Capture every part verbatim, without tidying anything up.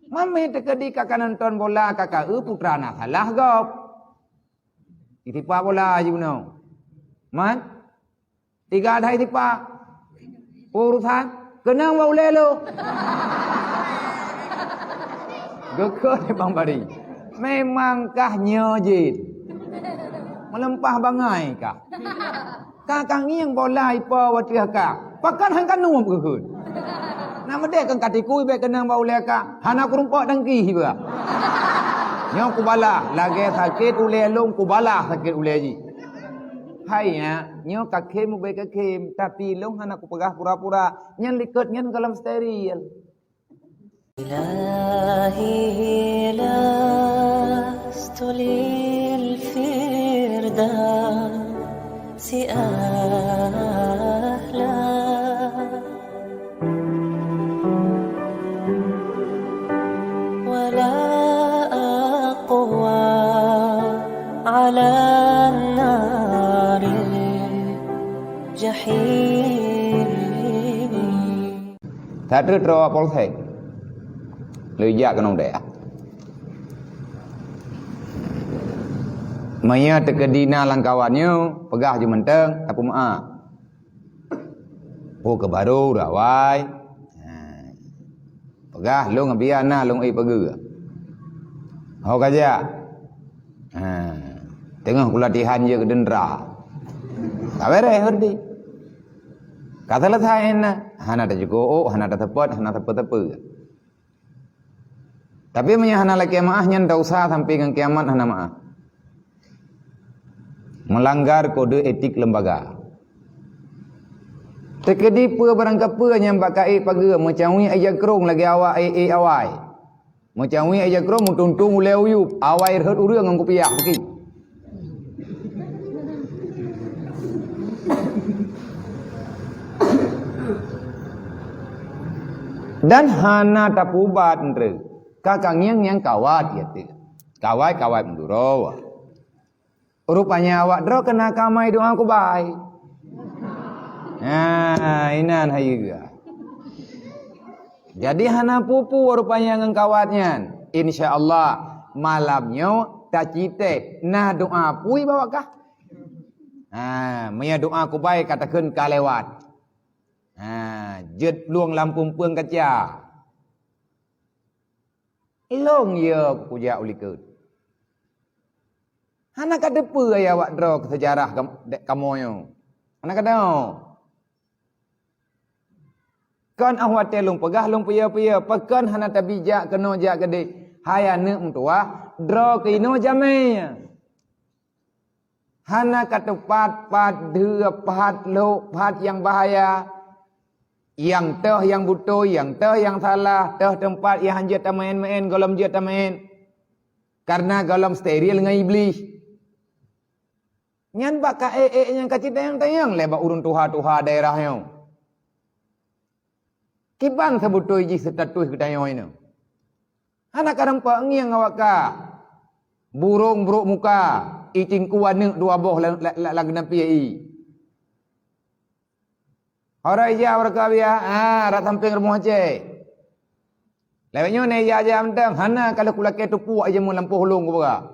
Mamé teukeudi ka ka nonton bola ka ka eu putra na salah gob. Itipa bola jih bunoe. Man? Tiga ada itipa. Urusan keunong bak ulèe lôn. Geukheun lé Bang Bari. Memang kah nyoe jih. Meuleumpah bangai kah. Ka ka ngieng bola ipo watèe ka. Pakon han ka nuem geukheun. Na meudeh keu ka tikui bèk keunong bak ulèe ka. Hana kurumpok dangki hiba. Nyoe kubalah, lagèe sakét ulèe lôn kubalah sakét ulèe jih. Hai nyak, nyoe ka khém ubé ka khém, tapi lôn hana kupeugah pura-pura. Nyan likot nyan gohlom steril. إلهي لست للفردوس أهلا ولا أقوى على النار جحيم. That treuk droe polsek. Lheuh jak keunoe deh. Meunyoe teukeudi na lam kawan nyoe, peugah ju mantong, tapeumeu'ah. Oh, keu barô, ureueng awai. Ha. Peugah, lôn ngeubia na lôn ék pageue. Ho ka jak. Ha. Teungoh kulatihan jeuet keu deundra. Ka beureh berarti. Ka selesai na. Hana teucukôp, hana teuseupôt, hana sapeue-sapeue. Tapi meunyoe hana lakèe meu'ah, nyan desya sampai ngon kiamat hana meu'ah. Meulanggar kode etik lembaga. Teukeudi peue barang kapeue nyang bak ka ék pageue meucawi aja krông lagèe awak ék-ék awai. Meucawi aja krông meutuntông ulèe u yup, awai rhot ureueng ngon kupiah bukit. Dan hana tapeuubat ndreuk. Ka ka ngieng nyang kawat ya teuh. Kawai-kawai meuduro. Rupanya awak droe keuna kamai doa kubai. Nah, inan hayeue. Jadi hana peue-peue rupanya ngon kawat nyan. Insya Allah malam nyoe taciteh na doa pui bak kah. Ha, meunyoe doa kubai katakan ka lewat. Ha, jeuet plueng lam peueng-peueng kaca. Ilong ye kujak u likot. Hana ka teupeue ya awak droe keu seujarah kam-, dek kamoe nyoe. Hana ka teupeue. Kon ah watèe lôn peugah lôn piye-piye, pakon hana tabijak keunoe jak keudeh. Hai aneuk meutuwah, droe keunoe jamèe. Hana ka teupat pat dheue, pat lhok, pat nyang bahaya. Nyang toh nyang beutôi, nyang toh nyang salah, toh teumpat nyang hanjeuet tameu'en-meu'en, gohlom jeuet tameu'en. Karena gohlom steril ngon Iblih. Nyan bak ka ék-ék nyang ka cit tanyong-tanyong lé bak ureueng tuha-tuha daerah nyoe. Kiban seubeutôi jih status geutanyoe nyoe. Hana ka nampak ngieng awak ka. Burông brok muka, i cingku aneuk dua boh la-, la-, la-, lam geunampie i. Hora ija warga biah, ah, rot sampéng rumoh Aceh. Lewat nyoe na ija-ija mantong, hana ka lheueh kulakée teupuak ija mun lampôh lôn kupeugah.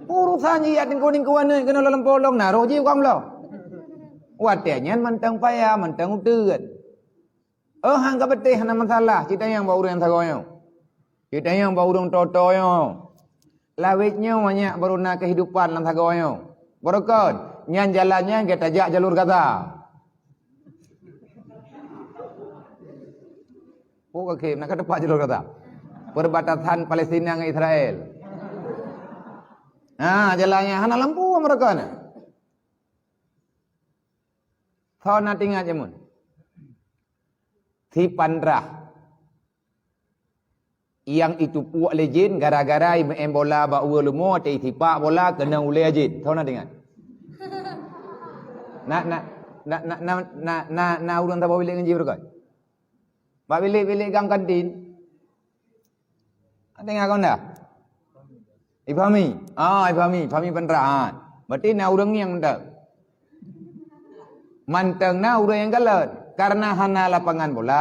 Urusan jih jak tingku-tingku aneuk keunoe lam lampôh lôn, na roh jih u kamoe lom. Watée nyan mantong paya, mantong uteuen. Oh, han ka beuteh hana masalah, cit tanyong bak ureueng sagoe nyoe. Cit tanyong bak ureueng toe-toe nyoe. Lawét nyoe manyak baru na keuhidupan lam sagoe nyoe. Barokon, nyan jalan nyan geutajak jalur Gaza. Oh, oke, nak ka teumpat jalur Gaza. Perbatasan Palestina ngon Israel. Ha, jalan nyan hana lampu barokon. Soe na teuingat jameun? Si Pandrah. Nyang iteupuak lé jén gara-gara imeu'en bola bak uroe leumo, watée isipak bola keunong ulée jén. Soe na teuingat? Na, na, na ureueng saboh bilék ngon jih beureukat? Bak bilék-bilék gang kantin. Teuingat kon dah? Ifahmi. Ah, Ifahmi. Fahmi Pandrah. Ha. Berarti na ureueng nyang mantong. Mantong na ureueng nyang kalon. Karena hana lapangan bola,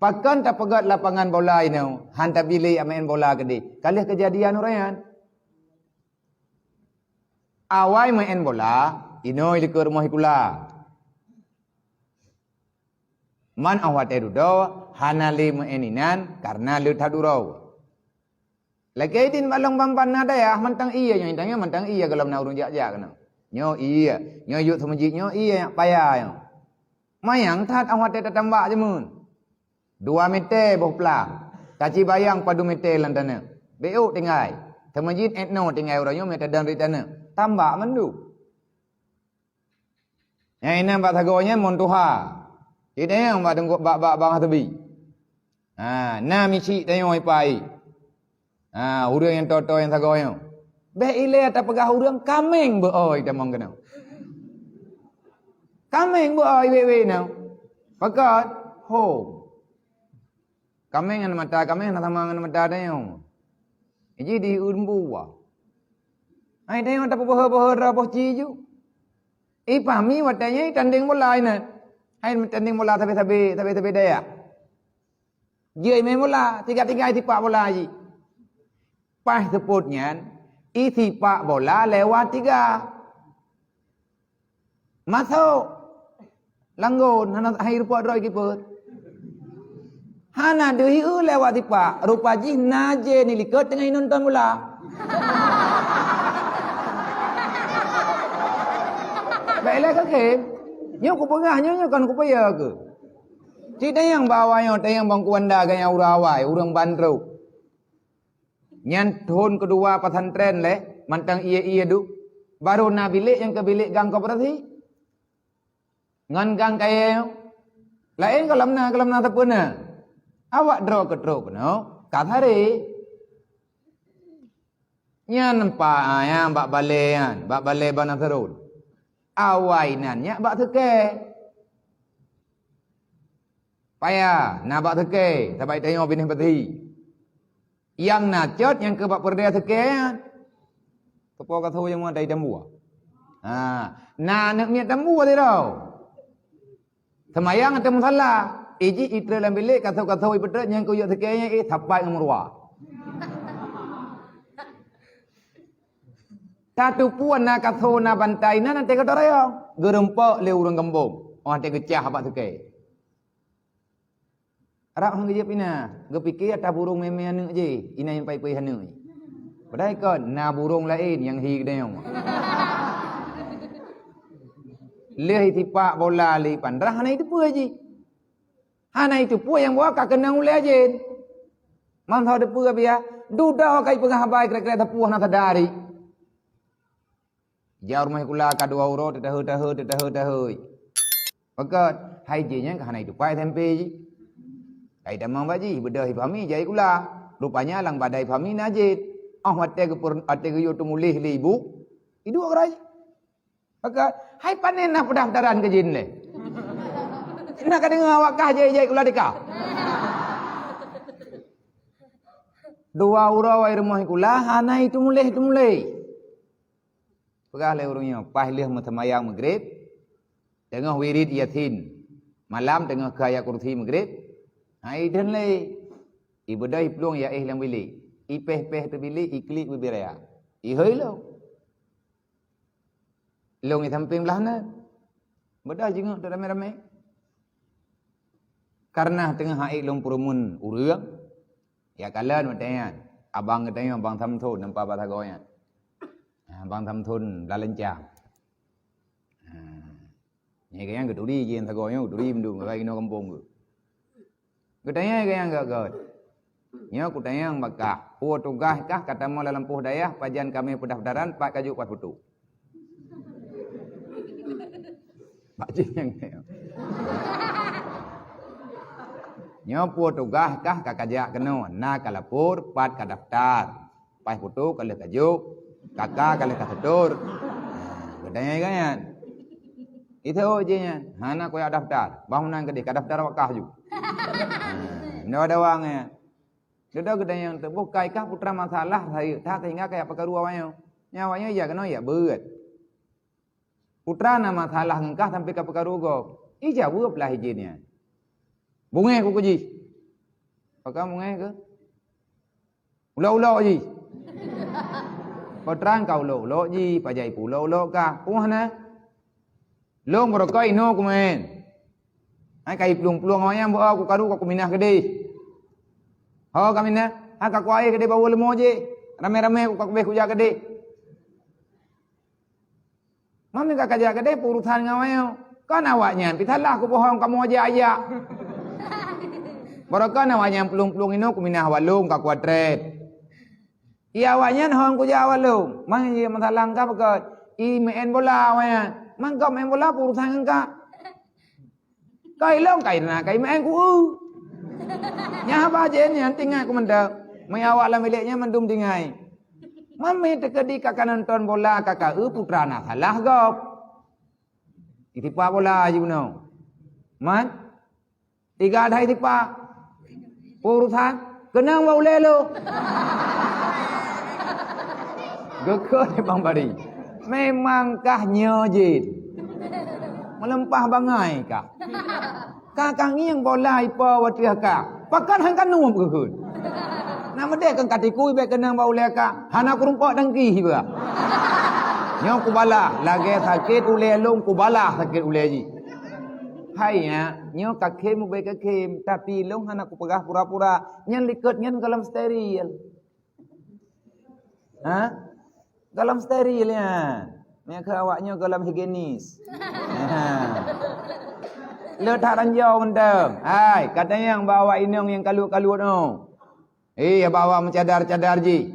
pakon tapeugét lapangan bola inoe, han tabi lé meu'en bola keudeh. Ka lheueh keujadian uroe nyan. Awai meu'en bola, inoe likot rumoh sikula. Man 'oh watée dudoe, hana lé meu'en inan, karena le that uroe. Lakée idin bak lôn ban-ban na dayah, mantong ié nyoe, tanyoe mantong ié gohlom na ureuëng jak-jak keunoe. Nyoe ié, nyoe yôh seumeujid, nyoe ié nyang paya nyoe. Manyang that 'oh watée tatambak jameun. Dua mètè boh plang. Tacibayang padum mètè lam taneuk. Beuôt tinggai. Seumeujid 'et noe tinggai uroe nyoe mètè dan ri taneuk. Tambak mandum. Nyang inan bak sagoe nyan mon tuha. Cit nyang bak teungku-, bak, bak bang Hasbi. Ha, na misi tanyoe ipai. Ha, ureuëng nyang toe-toe nyang sagoe nyoe. Bék ilée tapeugah ureuëng kaméng beu-oi tamong keunoe. Kaméng beu-oi wék-wék nyoe. Pakon? Ho. Kaméng ngon mata kaméng na sama ngon mata tanyoe. Ji di ureuëng buwa. Hai tanyoe tapeubohe-bohe droe boh ci ju. Ipahami watée nyan tandeng bola inan. Hai tandeng bola sabe-sabe, sabe-sabe dayah. Jeuet main bola, tiga-tiga tipak bola jih. Paih seupôt nyan, isipak bola lewat tiga. Masok. Langgon, hana hai rupa droe kiper. Hana deuh lewat tipak, rupa jih na je ni likot teungoh nonton bola. Baiklah ke khem, nyoe kupeugah nyoe, nyoe kan kupaya ke. Cit tayang bak awai nyoe, tayang bangku anda gaya ureuëng awai, ureuëng ban trok. Nyan thon keudua pesantren lé, mantong ié-ié duek, barô na bilék nyang keu bilék gang koperasi. Ngon gang kayée nyoe. Laén gohlom na, gohlom na sapeue na. Awak droe keutrok keunoe, ka saré. Nyan nampak, ah, nyan bak balée nyan, bak balée Bang Nasrul. Awai nan nyak bak seukée. Paya, na bak seukée, sabai tanyoe binéh beusi. Nyang na cot nyang keu bak peureudée seukée nyan. Keupo ka sahu nyang muat dari tambua. Ha, na aneuk miet tambua sidroe. Seumayang ateueh musala, ijih itré lam bilék, kasoe-kasoe ipeutrok nyang kuyok sikée nyan, eh, sapat ngon meuruwa. Tateupeue na kasoe na bantai na, na teuka toroyong. Geurumpok lé ureuëng gampông, oh, teuka geucah bak sikée. Rab han geujeueb ina, geupike ata burông mé-mé aneuk jih, ina nyang pai-pai aneuk jih. Padahai kon na burông laén nyang hi geutanyoe. Lheueh sipak bola lé Pandrah hana jiteupeue jih. Hana jiteupeue nyang buah ka keunong ulée jén. Mantong teupeue biah, dudoe ka jipeugah haba kira-kira teupeue hana sadari. Jauh rumoh sikula ka dua uroe teutaheu-taheu, teutaheu-taheu. Pakon, hai jih nyan ka hana jiteupeue S M P jih. Kai tamong bak jih, beudôh jipahami jai sikula. Rupanya lam badan jipahami na jén. Oh, watée geupeu-, watée geuyue teumuléh lé ibu, iduek gerai. Pakon, hai panen na peudaftaran keu jén lé. Na ka deungoe awak kah jai-jai sikula tika. Dua uroe awai rumoh sikula hana jiteumuléh-teumuléh. Peugah lé ureuëng nyoe, paih lheueh meuseumayang Maghrib, teungoh wirid Yasin, malam teungoh keu ayat kursi Maghrib, hai dheun lé. Ibeudôh iplueng ya éh lam bilék, ipéh-péh teubilék, iklik bibir raya. Ihôi lom. Lông i sampéng blah nan. Beudôh jingok teuramé-ramé. Kareuna teungoh hai lông peurumun ureuëng, ya kalon watée nyan, abang geutanyoe, Bang Samson, nampa bak sagoe nyan. Ha, Bang Samson Blah Lencang. Ha. Nyan geutanyoe geuturi jih sagoe nyoe, geuturi mandum, sagai inoe gampông geuh. Geutanyong geutanyoe gét-gét. Nyoe kutanyong bak kah, peue tugaih kah ka tamong lam lampôh dayah, pajan kamoe peudaftaran, pat ka jok pas foto? Bak jih nyang tanyong. Nyoe peue tugaih kah ka kajak keunoe, na ka lapor, pat ka daftar. Paih foto ka lheueh ka jok, kaka ka lheueh ka setor. Ha, geutanyong geutanyoe nyan. Itu jih nyan, hana kuyak daftar. Bah meunan keudeh, ka daftar awak kah ju. Ha, nyoe dawang nyan. Dudoe geutanyoe teuboh kai kah putra masalah rayeuk that sehingga kajak peukaru awak nyoe. Nyan awak nyoe ya keunoe ya beuet. Putra na masalah ngon kah sampai ka peukaru gob. Ijaweueb lah ijin nyan. Bungéh kuku jih. Pakon bungéh keu? Ulok-ulok jih. Peue trang ka ulok-ulok jih, pajan pih ulok-ulok kah. Peue na? Lôn beureukat inoe kumeu'en. Hai ka iplueng-plueng awaknyan beu, kukaru ka kuminah keudeh. Ho kaminah, ha kakuayeh keudeh bak leumo jih. Ramé-ramé kuka kubéh kujak keudeh. Mami ka kajak keudeh peurusan ngon awaknyan. Kan awaknyan pih salah kubohong kamoe ajak-ajak. Beureukat awaknyan plueng-plueng inoe kuminah awak lôn ka kuatrét. Iya awaknyan hon kujak awak lôn. Mah ié masalah ka beukeuet. I meu'en bola awaknyan. Mangkok meu'en bola peurusan ngon ka. Kai lôn kai na kai meu'en ku eu. Nyan haba jén nyan tingai ku mantong. Meuawak lam bilék nyan mandum tingai. Mami teukeudi ka ka nonton bola ka ka eu putra na salah gob. Itipak bola jih bunoe. Man? Tiga ada itipak. Urusan keunong bak ulée lôn. Geukheun lé Bang Bari. Memang kah nyoe jén. Meuleumpah bangai kah. Ka ka ngieng bola ipo watée ka. Pakon han ka nuem geukheun. Na meudeh keu ka tikui bék keunong bak ulée ka. Hana kurumpok dangki hiba. Nyoe kubalah lagée sakét ulée lôn kubalah sakét ulée jih. Hai nyak, nyoe ka khém ubé ka khém, tapi lôn hana kupeugah pura-pura. Nyan likot nyan gohlom steril. Ha? Gohlom steril nyan. Meunan keu awak nyoe gohlom higienis. Ha. Le that ranjau mantong. Hai, ka tanyong bak awak inong nyang kaluet-kaluet nyoe. Eh, bak awak meucadar-cadar jih.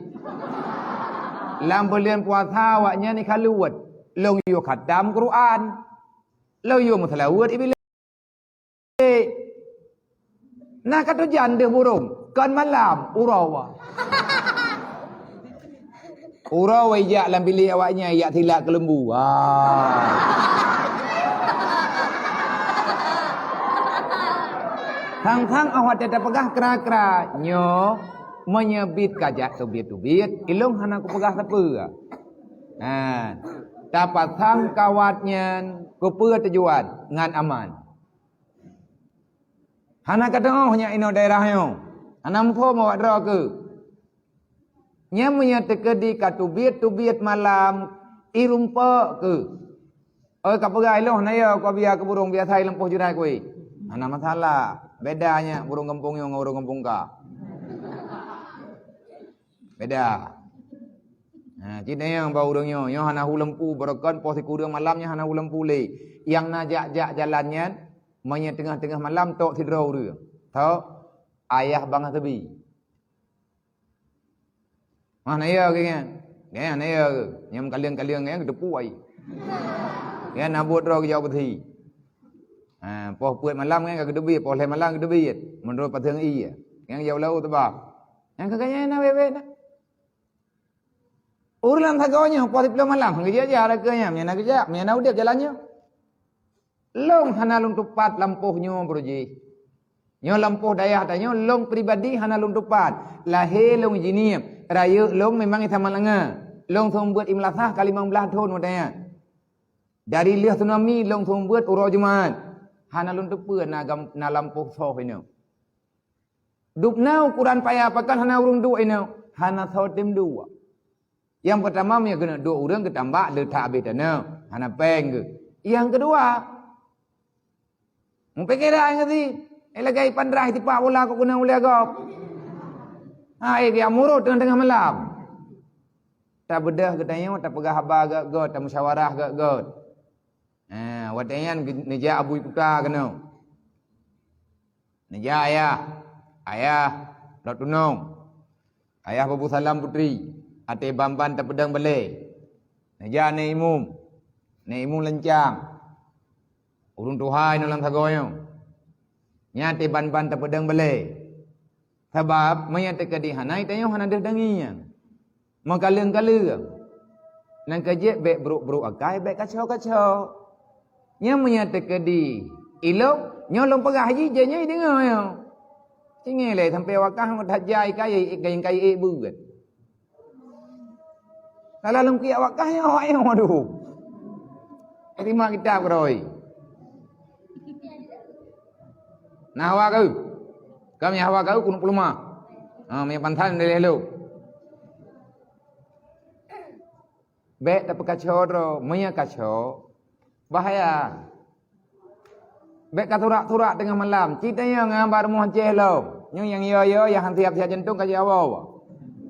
Lam buleuen puasa awaknyan kaluet. Lôn yue khatam Quran. Lôn yue meuseulaweuet ibilih. Na ka tujan deuh burông, kon malam, uroe. Uroe ijak lam bilék awaknyan ijak silak keuleumbu. Ah. Sang-sang awak watée tapeugah kra-kra nyoe meunyoe bit ka jak teubiet-teubiet, ilông hana kupeugah sapeue. Nah, tapasang kawat nyan keupeue tujuan ngon aman. Hana ka teungoh nyak inoe daerah nyoe. Hana muphom awak droe keuh. Nyan meunyoe teukeudi ka teubiet-teubiet malam, irumpok keuh. Oi, ka peugah ilông hana yo, kau biya keu burông biasa i lampôh jeurai kui. Hana masalah. Beda nyak burông gampông nyoe ngon burông gampông ka. Beda. Ha, cit nyang bak ureuëng nyoe, nyoe hana hu lampu, beureukan poh sikureueng malam nyan hana hu lampu lé. Nyang na jak-jak jalan nyan, meunyoe teungoh-teungoh malam tok sidroe ureuëng. Tok, ayah bang Hasbi. Mah na ya ke nyan? Nyan na ya ke? Nyang kaleng-kaleng nyan geuteupu ai. Nyan na buet droe geujak beusi. Ha, poh peuet malam nyan ka geuteubiet, poh lhée malam geuteubiet. Meunurot pateung ie. Nyan geujak u laôt teubang. Nyan ka nyan na wék-wék na. Ureuëng lam sagoe nyoe poh siplôh malam geujak-jak rakeu nyan, meunyan na geujak, meunyan na udeb jalan nyoe. Lông hana lông tupat lampôh nyoe beurujih. Nyoe lampôh dayah tanyoe lông pribadi hana lông tupat. Lahé lông jinieb, rayeuk lông memang i Samalanga. Lông seumeubeuet i meulasah ka limong blaih thon watée nyan. Dari lheueh tsunami lông seumeubeuet uroe Jumat. Hana lông teupeue na gam-, na lampôh soh inoe. Dubna ukuran paya pakon hana ureuëng duek inoe, hana soe tem duek. Nyang peurtama meunyoe keuneuk duek ureuëng geutambak le that abéh tanoh, hana péng geuh. Nyang keudua, mupike dak ngon si, eh lagée ipan drai tipak bola keu keunong ulée gob. Ha, eh geujak murot teungoh-teungoh malam. Tabeudôh geutanyoe, tapeugah haba gét-gét, tamusyawarah gét-gét. Ha, watée nyan geu-, neujak Abu Kuta keunoe. Neujak ayah, ayah, rot tunong. Ayah Babu Salam Putri, até ban-ban tapeudong balée. Neujak Nèk Imum, Nèk Imum Lancang. Ureuëng tuha inoe lam sagoe nyoe. Nyan até ban-ban tapeudong balée. Sabab meunyoe teukeudi hana, tanyoe hana deuh dangi nyan. Meukaleueng-kaleueng. Nyan ka jeuet bék brok-brok akai, bék kaco-kaco. Nyan meunyoe teukeudi ilông, nyoe lôn peugah jih, jih nyoe ideungoe nyoe. Singoh lé sampoe wakah ngon that jai kayée, kayée, kayée beuet. Kalau lôn keuyak wakah nyoe, awak nyoe, aduh. Terima kitab keurôi. Na hawa keu? Ka meunyo hawa keu keuneuk peuleumah. Ha, meunyo pantan dilèe lôn. Bèk tapeukaco droe, meunyo kaco, bahaya. Bèk katurak-turak teungoh malam, ci tanyong ngon bak rumoh Aceh lom. Nyoe nyang yo-yo, nyang han siap-siap jantong ka jiwoe.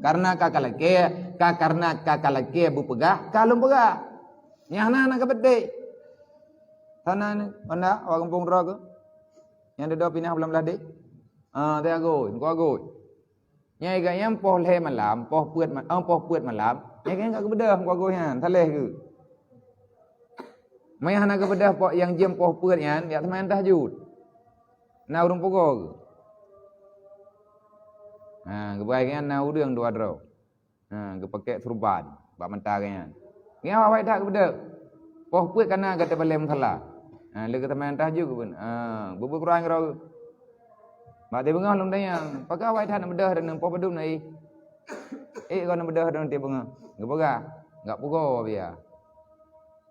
Karena ka kalakèe, ka, karena ka kalakèe beupeugah, ka lôn peugah. Nyang hana, hana kapeudeh. Sana ni, Honda, awak gampông droe keuh. Nyang dudoe pinah bulan beulaih deh. Ah, teuh agôi, engko agôi. Nyang iga nyang poh lhèe malam, poh peuet ma-, eh, poh peuet malam, nyang iga nyang ka geubeudôh engko agôi nyan, saleh geuh. Meunyo hana geubeudôh poh nyang jeuem poh peuet nyan, jak seumayang tahajud. Na ureueng pugoe geuh. Ha, geubai nyan na ureueng dua droe. Ha, geupakèk surban bak mata geuh nyan. Ngieng awai that geubeudôh. Poh peuet kana gata balèe musala. Ha, lé geuteumé tahajud geuh pun. Ha, beubeue Quran keudroe. Bak teungoh lôn tanyong, pakon awai that na beudôh dan poh padum na ih? Eh, kon na beudôh dan teungoh. Geupeugah, gak pugoe biya.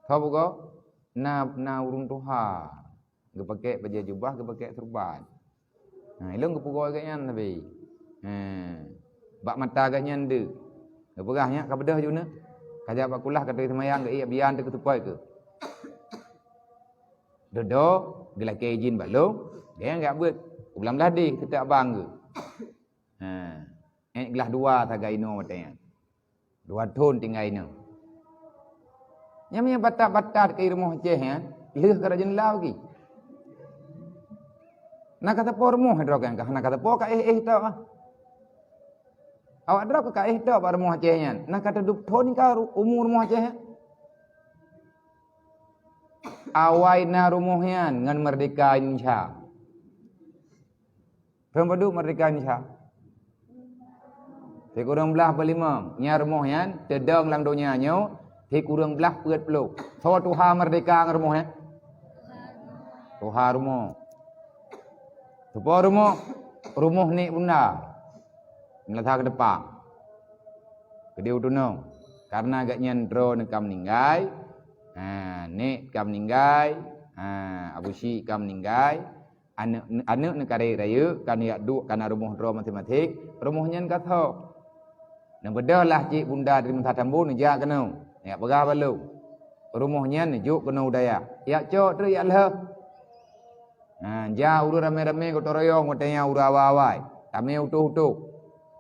Tho pugoe, na, na ureueng tuha. Geupakèk bajèe jubah, geupakèk surban. Ha, ilôn geupugoe geuh nyan sabe. Ha. Bak mata geuh nyan deuh. Geupeugah nyan ka beudôh ju neuh. Ka jak bak kulah ka teuseumayang geuh ié bian teuh keuteupot keuh. Dudoe geulakèe idin bak lôn, geuh nyan gak beuet. Ulam ladeh teutab bang geuh. Ha. Èt glah dua sagai inoe watèe nyan. Dua thon tinggai inoe. Nyang meunyo batat-batat keu rumoh Aceh nyan, lheueh ka rajin lau ki. Na ka sapo rumoh droe kan, ka hana ka sapo ka éh-éh tok ah. Awak droe ka éh tok bak rumoh Aceh nyan. Na ka teudub thon ka ru-, umu rumoh Aceh nyan. Awai na rumoh nyan ngon merdeka Indonesia. Phon padub merdeka Indonesia? Sikureueng blaih peuet limong. Nyan rumoh nyan teudong lam donya nyoe sikureueng blaih peuet ploh. Soe tuha merdeka ngon rumoh nyan? Tuha rumoh. Soe po rumoh? Rumoh nek bunda. Meunasah keu depan. Keudéh u tunong. Karena gobnyan droeneuh ka meuninggai. Ha, nek ka meuninggai. Ha, Abu Syik ka meuninggai. Aneuk, aneuk neukarek rayeuk, ka neujak duek kana rumoh droe maséng-maséng, rumoh nyan ka tho. Neubeudôh lah cit bunda dari Meusa Tambu neujak keunoe, neujak peugah bak lôn. Rumoh nyan neujok keunoe u dayah. Jak cok treuk jak lheueh. Nah, jak ureueng ramé-ramé gotong royong watèe nyan ureueng awai-awai. Tamé utôh-utôh.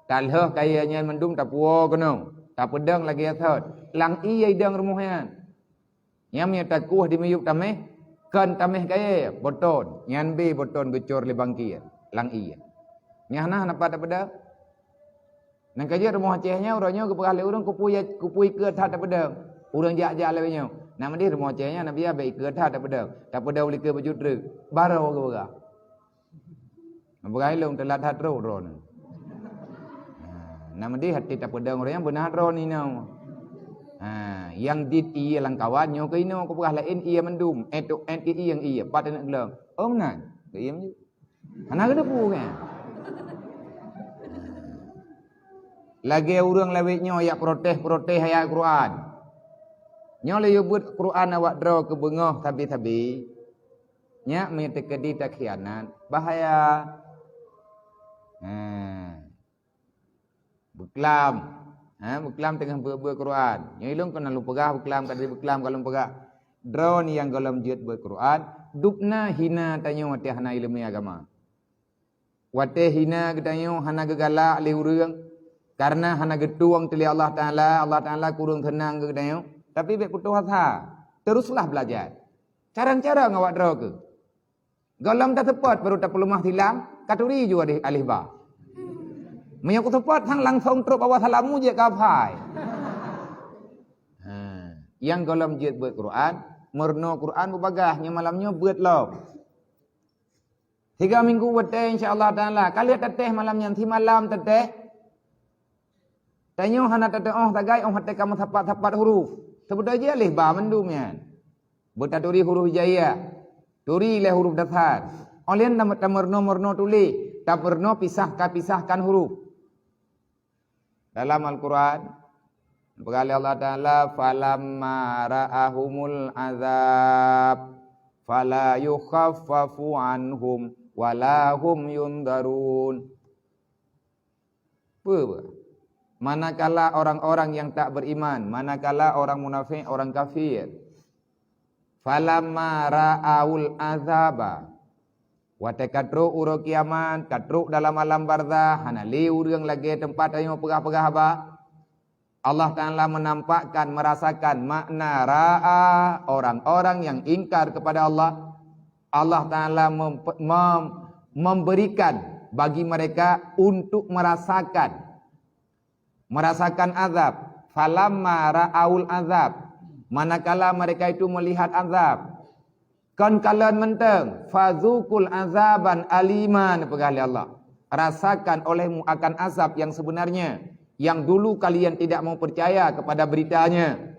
Talheueh kayèe nyan mandum tapuwoe keunoe. Tapeudong lagèe sot. Lam ié idong rumoh nyan. Nyang meunyoe takueh di miyueb taméh, kon taméh kayèe, boton. Nyan bé boton geucor lé bangkir, lam ié. Nyan hana, hana pat tapeudong. Nyan ka jeuet rumoh Aceh nyoe, uroe nyoe geupeugah lé ureueng, keupeue, keupeue ikeue that tapeudong. Ureueng jak-jak lagèe nyoe. Nyan meudeh rumoh Aceh nyoe, na biya bèk ikeue that tapeudong. Tapeudong likot baju treuk. Barô geupeugah. Beugai lôn teulat that trok droeneuh. Ha, na meudeh até tapeudong ureueng nyang beuna droeneuh inoe. Ha, nyang dit ié lam kawan nyoe keu inoe, kupeugah laén ié mandum, èt, èt keu ié nyang ié, pat aneuk glöng. Oh, meunan. Keu ié meuju. Hana geuteupeue kan? Lagèe ureueng lawét nyoe jak protes-protes ayat Quran. Nyoe lé yue beuet Quran awak droe keu beungoh sabe-sabe. Nyak meunyoe teukeudi takhianat, bahaya. Ha. Beuklam. Ha, beuklam teungoh beuet-beuet Quran. Nyoe ilôn kon lôn peugah beuklam, ka lheueh beuklam ka lôn peugah. Droeneuh nyang gohlom jeuet beuet Quran, dubna hina tanyoe watèe hana ileumèe agama. Watèe hina geutanyoe hana geugalak lé ureueng, kareuna hana geutueng teuh lé Allah Taala, Allah Taala kureueng seunang keu geutanyoe, tapi bèk putôh asa. Teruslah belajar. Carông-carông awak droe keuh. Gohlom taseupôt baru tapeuleumah silang, ka turi ju alih, alih ba. Meunyoe kuseupôt sang langsong trok bak wasalamu jeuet keu aphai. Ha, nyang gohlom jeuet beuet Quran, meurunoe Quran beubagaih nyoe malam nyoe beuet lom. Tiga minggu watèe insya Allah Taala, ka lheueh tatéh malam nyan, simalam tatéh. Tanyoe hana tateu'oh sagai 'oh watèe ka meusapat-sapat huruf. Seubeutôi jih alif ba mandum nyan. Beutaturi huruf hijaiyah. Turi lé huruf dasar. 'Oh lheueh nyan tameurunoe-meurunoe tuléh, tameurunoe pisah ka pisahkan huruf. Dalam Al-Quran, peugah lé Allah Taala, "Falamma ra'ahumul azab, fala yukhaffafu anhum." wa la hum yunzarun. Peue? Manakala orang-orang yang tak beriman, manakala orang munafik, orang kafir, falamma ra'aul azaba, watée ka trok uroe kiamat, ka trok dalam alam barzakh, hana lé ureuëng lagée teumpat tanyoe peugah-peugah haba. Allah Ta'ala menampakkan, merasakan makna ra'a orang-orang yang ingkar kepada Allah. Allah Ta'ala mem-, mem-, memberikan bagi mereka untuk merasakan, merasakan azab. Falamma ra'aul azab, manakala mereka itu melihat azab, kon kalon mantong, fadzukul azaban alima, neupeugah lé Allah, rasakan olehmu akan azab yang sebenarnya, yang dulu kalian tidak mau percaya kepada beritanya.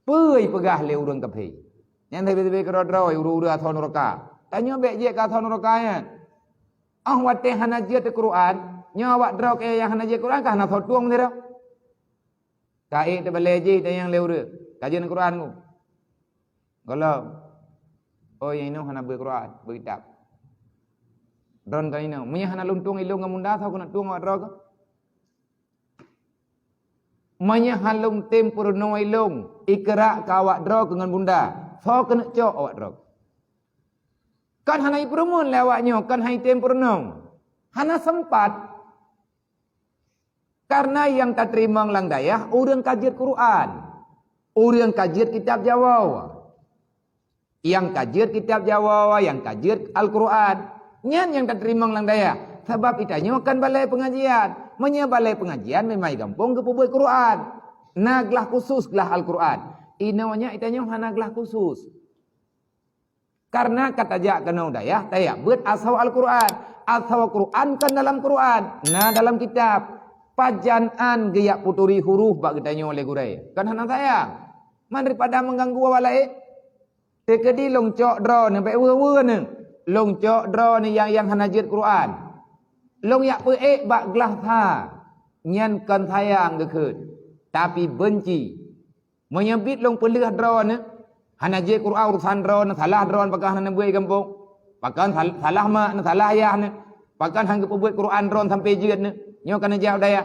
Peue peugah lé ureuëng kafé? Nyan sabe-sabe keudroe-droe ureuëng-ureuëng asoe nuraka. Tanyoe bék jeuet keu asoe nuraka nyan. Oh watée hana jeuet Quran, nyoe awak droe keu nyang hana jeuet Quran ka hana soe tueng sidroe. Ka ék teubalée jih dan nyang lé ureuëng. Ka jeuet Quran ku. Gohlom. Oh nyang inoe hana beuet Quran, beuet kitab. Droen ka inoe. Meunyoe hana lôn tueng ilôn ngon bunda, soe keuneuk tueng awak droe keuh? Meunyoe han lôn tem peurunoe ilôn, ikra keu awak droe keuh ngon bunda, soe keuneuk cok awak droe? Kan hana ipeurumeuen lé awak nyoe, kan han item peurunoe. Hana sempat. Karena nyang tateurimong lam dayah ureuëng ka jeuet Quran, ureuëng ka jeuet kitab Jawoe. Nyang ka jeuet kitab Jawoe, nyang ka jeuet Al-Quran, nyan nyang tateurimong lam dayah. Sabab geutanyoe kan balai peungajian. Meunyoe balai peungajian memang gampông geupeubuet Quran. Na glah khusus glah Al-Quran. Inoe nyan geutanyoe hana glah khusus. Karena ka tajak keunoe dayah, tajak beuet asoe Al-Quran. Asoe Quran kan dalam Quran, na dalam kitab. Pajan an geujak peuturi huruf bak geutanyoe lé gurée? Kan hana sayang. Man daripada mengganggu awak laén. Teukeudi lôn cok droeneuh bék weue-weue neuh. Lôn cok droeneuh nyang, nyang hana jeuet Quran. Lôn jak peuék bak glah sa. Nyan kon sayang geukheun, tapi beunci. Meunyoe biet lôn peuleueh droeneuh, hana jeuet Quran urusan droeneuh, salah droeneuh pakon hana neubeuet gampông, pakon sal-, salah mak neuh, salah ayah neuh, pakon han geupeubuet Quran droeneuh sampai jeuet neuh, nyoe ka neujak u dayah.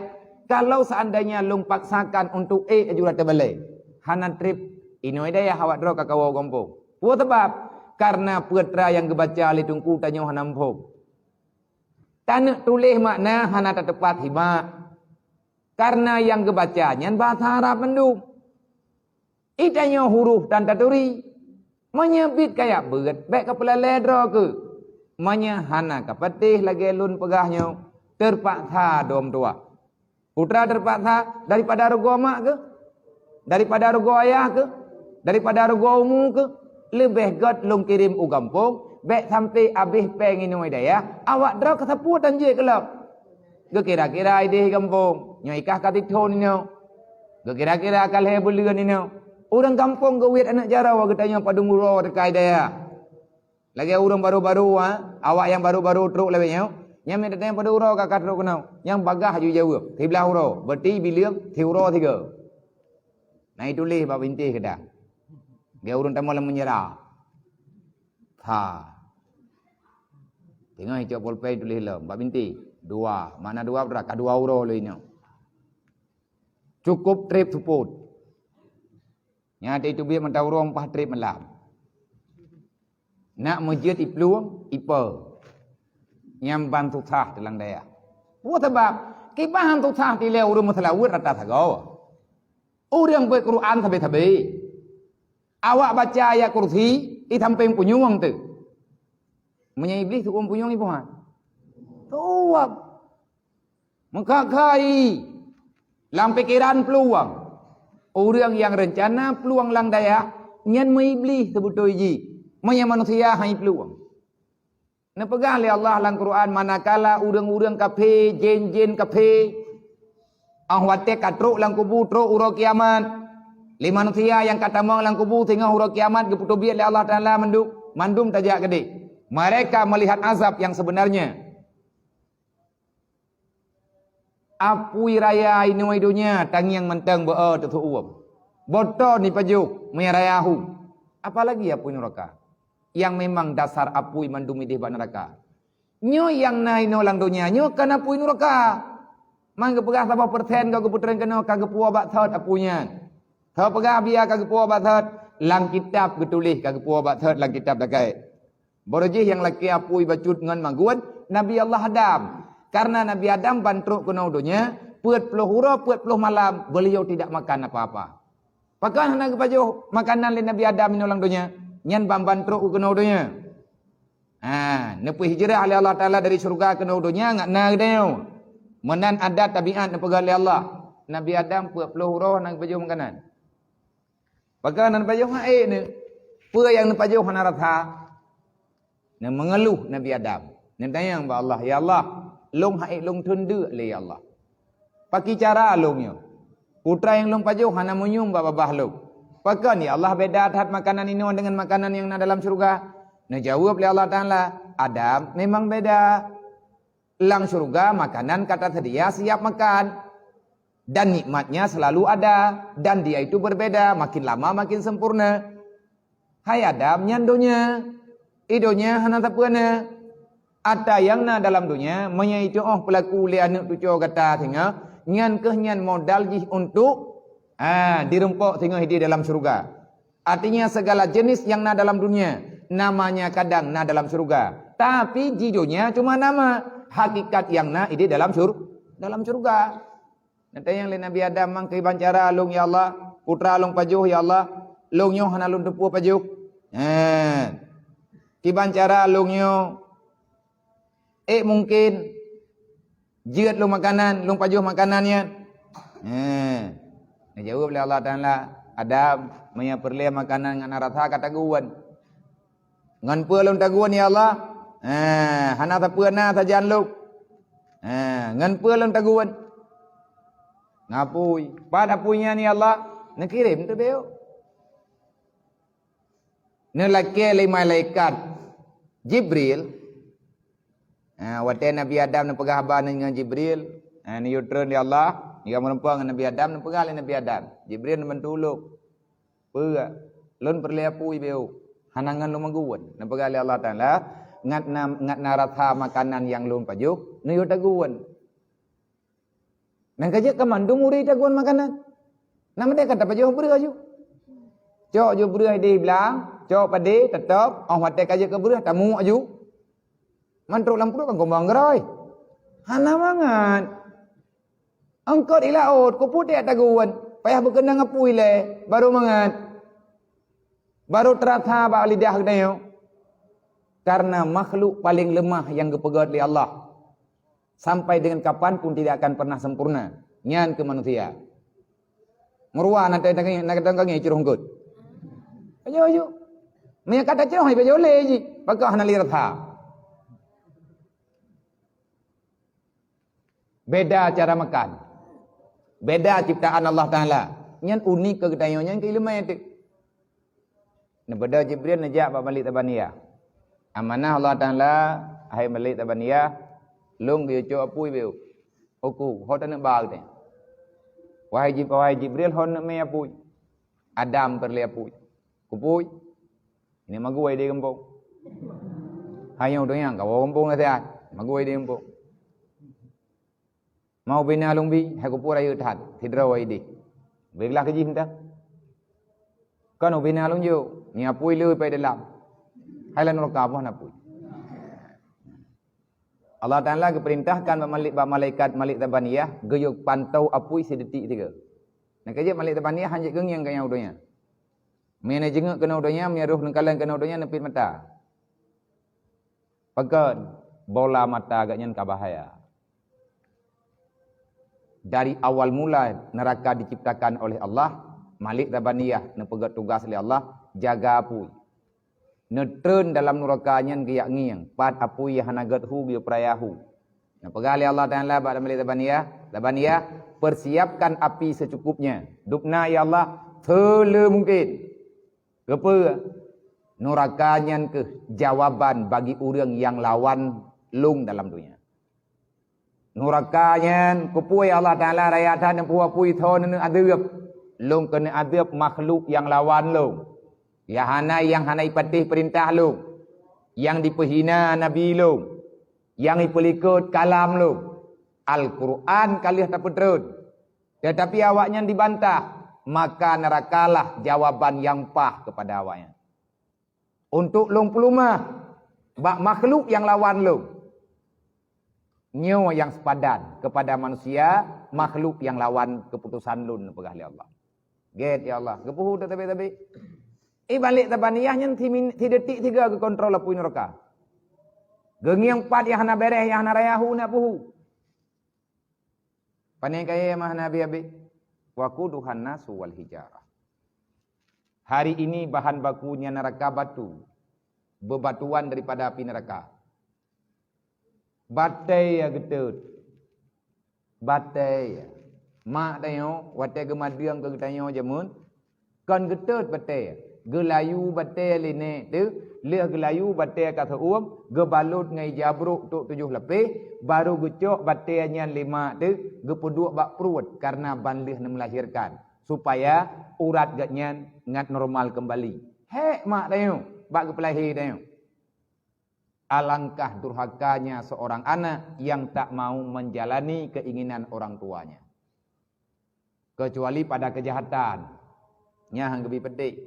Kalau seandainya lôn paksakan untuk ék aju rata balée, hana treb inoe dayah awak droe ka kawoe gampông. Peue sabab? Karena peue atra nyang geubaca lé teungku tanyoe hana muphom. Taneuk tuléh makna hana tateupat himak. Karena nyang geubaca nyan bahasa Arab mandum. Geutanyoe huruf tan taturi. Meunyoe biet kajak beuet, bék kapeulalée droe keuh. Meunyoe hana kapatéh lagée lôn peugah nyoe, teupaksa dom tuah. Peue atra teupaksa? Daripada rugoe mak keuh? Daripada rugoe ayah keuh? Daripada rugoe umu keuh? Leubeh gét lôn kirém u gampông, bék sampai abéh péng inoe dayah, awak droe keuh sapeue tan jeuet keu lom. Geukira-kira idéh gampông, nyoe ikah ka tithon inoe. Geukira-kira ka lhée buleuen inoe. Ureuëng gampông geuwiet aneuëk jaroe geutanyoe padum uroe teuka i dayah. Lagée ureuëng baru-baru, ha, awak nyang baru-baru trok lawét nyoe, nyan meutateueng padum uroe ka, ka trok keunoe. Nyang bagaih aju jaweueb, siblaih uroe, beuti bileueng, siuroe sigoe. Na ituléh bak bintéh keudah. Lagée ureuëng tamong lam meunyeura. Ha. Teungoh icok polpeng tuléh lom, bak bintéh. Dua. Makna dua berarti ka dua uroe lé nyoe. Cukup treb seupôt. Nyan teubiet mata uroe paih treb malam. Nak meujeuet iplueng, ipe. Nyan ban susah teulang dayah. Peue sabab? Kiban han susah tilée ureuëng meuseulaweuet rata sagoe. Ureuëng beuet Quran sabe-sabe. Awak baca ayat kursi, i sampéng punyueng teuh. Meunyoe Iblih teuôn punyueng iboh han. Tuwab. Meuka-kai lam pikeran plueng. Ureuëng nyang reuncana plueng lam dayah, nyan meu-Iblih seubeutôi jih. Meunyoe manusia han iplueng. Neupeugah lé Allah lam Quran, manakala ureuëng-ureuëng kafé, jén-jén kafé, óh watée ka trok lam kubu, trok uroe kiamat, lé manusia nyang ka tamong lam kubu singoh uroe kiamat geupeuteubiet lé Allah Taala mandum, mandum tajak keudeh. Mereka melihat azab yang sebenarnya. Apui raya inoe donya tangieng mantong beu-o teuseuuem. Boto nipajoh meunyo raya hu. Apalagi apui nuraka. nyang memang dasar apui mandum idéh bak neuraka. Nyoe nyang na inoe lam donya nyoe kan apui neuraka. Man geupeugah saboh persen ka geupeutreun keunoe ka geupuwoe bak thot apui nyan. Ka peugah bia ka geupuwoe bak thot, lam kitab geutuléh ka geupuwoe bak thot lam kitab dakée. Baroe jih nyang lakée apui bacut ngon magun, Nabi Allah Adam. Karena Nabi Adam ban trok keunoe donya, peuet ploh uroe, peuet ploh malam, beliau tidak makan apa-apa. Pakon hana geupajoh makanan lé Nabi Adam inoe lam donya, nyan ban ban trok keunoe donya. Ha, neupeuhijrah lé Allah Taala dari syurga keunoe donya ngat na geutanyoe. Meunan adat tabiat neupeugah lé Allah. Nabi Adam peuet ploh uroe hana geupajoh makanan. Pakon hana pajoh hak ék neu? Peue nyang neupajoh hana rasa? Neumeungeuluh Nabi Adam. Neutanyong bak Allah, "Ya Allah, lôn hak ék lôn teundeuk lé ya Allah. Paki cara lôn nyoe? Putra nyang lôn pajoh hana meunyium bak babah lôn. Pakon ya Allah beda that makanan inoe deungon makanan nyang na dalam syurga?" Neujaweueb lé Allah Taala, "Adam, memang beda. Lam syurga makanan ka taseudia siap makan. Dan nikmatnya selalu ada. Dan dia itu berbeda, makin lama makin sempurna. Hai Adam, nyan donya. I donya hana sapeue na. Ata nyang na dalam donya, meunyoe iteuoh peulaku lé aneuëk cucoe gata singoh, nyan kheueh nyan modal jih untuk, ha, direumpok singoh idéh dalam syurga. Artinya segala jenis yang na dalam dunia, namanya kadang na dalam syurga. Tapi di dunia cuma nama, hakikat yang na idéh dalam syur-, dalam syurga." Neutanyong lé Nabi Adam, "Mang kiban cara lôn ya Allah, putra lôn pajoh ya Allah, lôn nyoe hana lôn teupeu pajoh. Ha. Kiban cara lôn nyoe, ék mungkin jeuet lôn makanan, lôn pajoh makanan nyan?" Ha. Neujaweueb lé Allah Taala, "Adam, meunyoe peureulée makanan ngat na rasa ka tagun. Ngon peue lôn tagun ya Allah? Ha, hana sapeue na sajan lôn. Ha, ngon peue lôn tagun? Ngon apui. Pat apui nyan ya Allah?" Neukirém teuh beuh. Neulakée lé malaikat Jibril. Ha, watée Nabi Adam neupeugah haba nyan ngon Jibril, ha, neuyue treun di Allah, neuyue meureumpok ngon Nabi Adam, neupeugah lé Nabi Adam, Jibril neubantu ulôn. "Peue? Lôn peureulée apui beuh. Hana ngon lôn magun." Neupeugah lé Allah Taala, "Ngat na, ngat na rasa makanan nyang lôn pajoh, neuyue tagun." Nyan ka jeuet ka mandum ureuëng tagun makanan. Nyan meudeh ka tapajoh breueh aju. Cok ju breueh di blang, cok padé, teutop, óh watée ka jeuet keu breueh, tamuek aju. Man trok lam pruet kan gombang geuroi. Hana mangat. Eungkot i laôt, keupeue tagun, payah beukeunong apui lé, barô mangat. Barô teurasa bak lidah geutanyoe. Karena makhluk paling lemah nyang geupeugét lé Allah. Sampai dengan kapan pun tidak akan pernah sempurna. Nyan keuh manusia. Meuruwa na teuntang na teuntang ngieng curông eungkôt. Ayo, ayo. Meunyo ka tacurông, ibajoe lé jih. Pakon hana lé rasa. Beda cara makan. Beda ciptaan Allah Taala. Nyan unik keu geutanyoe, nyan keu ileumèe teuh. Neubeudôh Jibril neujak bak Malik Zabaniyah. Amanah Allah Taala, "Hai Malik Zabaniyah, lôn geuyue cok apui beuh. Uku, ho taneuk ba geutanyoe." "Wahai Jib-, wahai Jibril, ho neuk mè apui?" "Adam peureulèe apui." "Keupeue?" "Ini magui di gampông." "Hai nyoe donya, kawoe gampông naseuhat. Magui di gampông." "Ma ubena lôn bi, hai keupeue rayeuk that, sidroe idéh. Bri glah keu jih mita." "Kon ubena lôn jok, nyan apui le pai dalam. Hai lam nuraka boh na apui." Allah Taala geupeurintahkan bak malik, bak malaikat Malik Zabaniyah geuyue pantau apui sidetik sigoe. Nyan ka jeuet Malik Zabaniyah han jeuet geungieng keu nyang u donya. Meunyoe neujeungeuk keunoe u donya, meunyoe roh neukalon keunoe u donya, neupiet mata. Pakon? Bola mata geuh nyan ka bahaya. Dari awal mula neuraka diciptakan oleh Allah, Malik Zabaniyah neupeugét tugaih lé Allah jaga apui. Neutreun dalam nuraka nyan geujak ngieng, pat apui nyang hana gét hu geuyue peuraya hu. Neupeugah lé Allah Taala bak Malik Zabaniyah, "Zabaniyah, persiapkan api secukupnya. Dubna ya Allah, seule mungkin." Keupeue? Nuraka nyan keuh jawaban bagi ureuëng nyang lawan lôn dalam donya. Nuraka nyan keupeue Allah Taala raya that neupeue apui tho neuneuk adeueb. Lôn keuneuk adeueb makhluk nyang lawan lôn. Nyang hana, nyang hana ipatéh peurintah lôn, nyang dipeuhina nabi lôn, nyang ipeulikot kalam lôn, Al-Qur'an ka lheueh tapeutreun, teutapi awaknyan dibantah, maka neurakalah jawaban nyang paih keupada awaknyan. Untuk lôn peuleumah bak makhluk nyang lawan lôn. Nyoe nyang seupadan keupada manusia, makhluk nyang lawan keuputosan lôn, neupeugah lé Allah. Gét, ya Allah, geupeuhu that sabé-sabé. Eh, balék tabaniyah nyan simin-, sidetik siga geukontrol apui nuraka. Geungieng pat nyang hana béreh, nyang hana raya hu na peuhu. Pane kayée mah na habéh-habéh. Waquduhan nasu wal hijarah. Hari ini bahan bakunya neraka batu, bebatuan daripada api neraka. Batée ya geutot. Batée ya. Mak tanyoe watée geumadeueng keu geutanyoe jameun, kon geutot batée, geulayu batée lé nèk teuh, lheueh geulayu batée ka seu-uem, geubalot ngon ija brok trok tujoh lapéh, barô geucok batée nyan lé mak teuh, geupeuduek bak pruet, kareuna ban lheueh neumeulahirkan, supaya urat geuhnyan ngat normal keumbali. Hék mak tanyoe bak geupeulahé tanyoe. Alangkah durhakanya seorang anak yang tak mau menjalani keinginan orang tuanya, kecuali pada kejahatan. Nyan han geubi peudeh.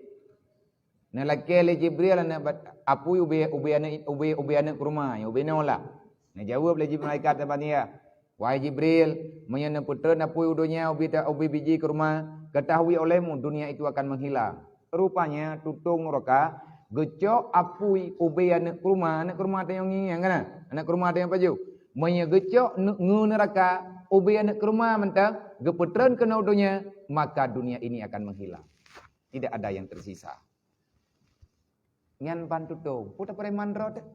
Neulakée lé Jibril aneuk bat-, apui ubé, ubé aneuk, ubé, ubé aneuk keuruma, ubé noe lah. Neujaweueb lé Jibril malaikat Zabaniyah, "Wahai Jibril, meunyoe neupeutreun apui u donya ubé ta-, ubé biji keuruma, ketahui olehmu dunia itu akan menghilang." Rupanya tutong nuraka geucok apui ubé aneuk keuruma, aneuk keuruma tanyoe ngieng-ngieng kan? Aneuk keuruma tanyoe pajoh. Meunyoe geucok nu-, ngon nuraka ubé aneuk keuruma mantong, geupeutreun keunoe u donya, maka dunia ini akan menghilang. Tidak ada yang tersisa. Nyan ban tutong, peue tapreman droe teuh?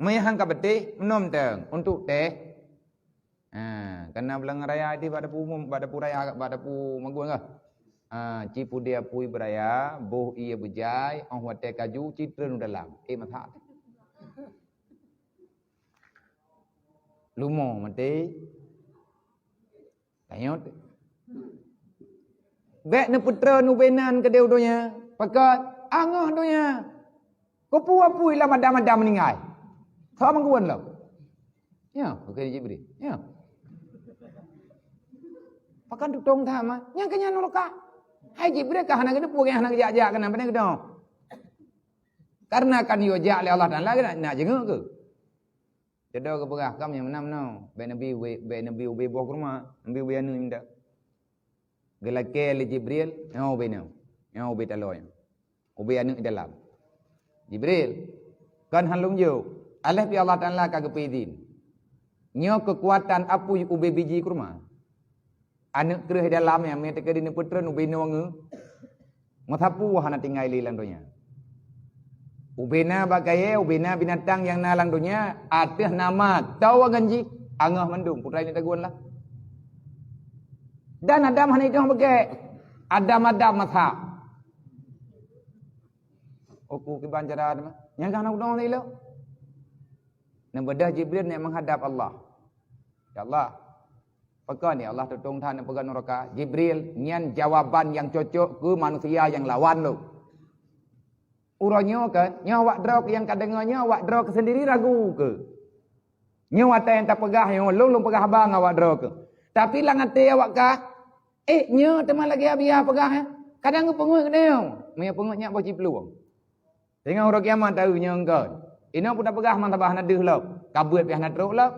Meunyoe han ka beuteh, meunoe mantong untuk teh. Ha, kana buleuen raya di bak dapu umum, bak dapu raya, bak dapu magun kah? Ha, ci pudeh apui beuraya, boh ié beujai, óh watée kaju, ci treun u dalam. Eh, masak. Lumo maté. Tanyoe teuh. Bék neupeutreun ubé nan keudeh u donya. Pakon? Angoh donya. Keupeue apui lam adam-adam meuninggai? Soe meugeuen lom? Ya, bukan Jibril. Ya. Pakon tutong that mah? Nyang keu nyan nuraka. Hai Jibril ka hana geuteupeue, hana geujak-jak keunan, pane geudoe. Karena kan yue jak lé Allah Taala nak, nak jenguk keu. Jodoh geupeugah, "Kam nyang meunan meunoe, bék neubi ubé, bék neubi ubé boh keuruma, neubi ubé aneuk mantong." Geulakée lé Jibril, "Nyoe ubé nyoe, nyoe ubé taloe nyoe, ubé aneuk dalam." "Jibril, kon han lôn jok, aléh pih Allah Taala ka geupeuidhin. Nyoe keukuatan apui ubé biji keuruma." Aneuk kreueh dalam nyan, meunyo teukeudi neupeutreun ubé noe ngeu, meusapeue hana tinggai lé lam donya. Ubé na bak kayée, ubé na binatang nyang na lam donya, ateueh nama toe ngon jih, angoh mandum, putra ini tagun lah. Dan Adam hana idong beugék, Adam-Adam masak. Uku kiban cara Adam, nyang ka hana udong lé lo. Neubeudôh Jibril neuk meuhadab Allah. Ya Allah, pakon ya Allah tutong that neupeugah nuraka? Jibril, nyan jawaban nyang cocok keu manusia nyang lawan lôn. Uroe nyoe kan, nyoe awak droe nyang ka deungoe nyoe, awak droe seundiri ragu keu. Nyoe watée nyang tapeugah nyoe, lôn, lôn peugah haba ngon awak droe keu. Tapi lam até awak ka, eh, nyoe teuma lagée Abiya peugah, eh. Kadang geupeungeut keu nyoe, meunyoe peungeut nyak boh ciplueng. Teungoh uroe kiamat taeu nyoe engkon. Inoe peue tapeugah man saban hana deuh lom. Ka beuet pih hana trok lom.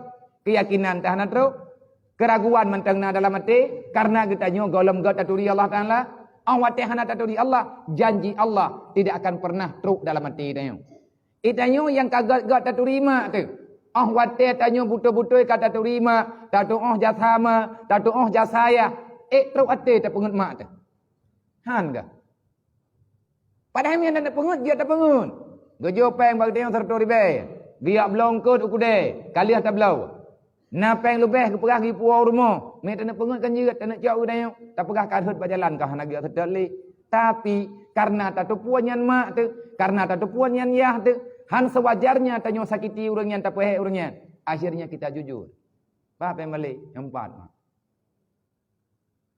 Keuyakinan teuh hana trok. Keuraguan mantong na dalam até, kareuna geutanyoe gohlom göt taturi Allah Taala. Óh watée hana taturi Allah, janji Allah tidak akan pernah trok dalam até tanyoe. Geutanyoe nyang ka göt-göt taturi mak teuh. Óh watée tanyoe beutôi-beutôi ka taturi mak, tatuoh jasa ma, tatuoh jasa ayah, ék trok até tapeungeut mak teuh. Han gah. Padahai meunyoe tapeungeut, jeuet tapeungeut. Geujok péng bak geutanyoe seratus ribèe, geujak bloe eungkôt u keudè, ka lheueh tabloe. Na péng leubeh geupeugah geupuwoe u rumoh, meunyoe taneuk peungeut kan jeuet, taneuk cok u geutanyoe, tapeugah ka rhot bak jalan ka hana geujak seutôt lé. Tapi, kareuna tateupeue nyan mak teuh, kareuna tateupeue nyan yah teuh, han seuwajarnya tanyoe sakiti ureuëng nyan, tapeuhék ureuëng nyan. Akhirnya kita jujur. Bah péng balek, nyang pat mak.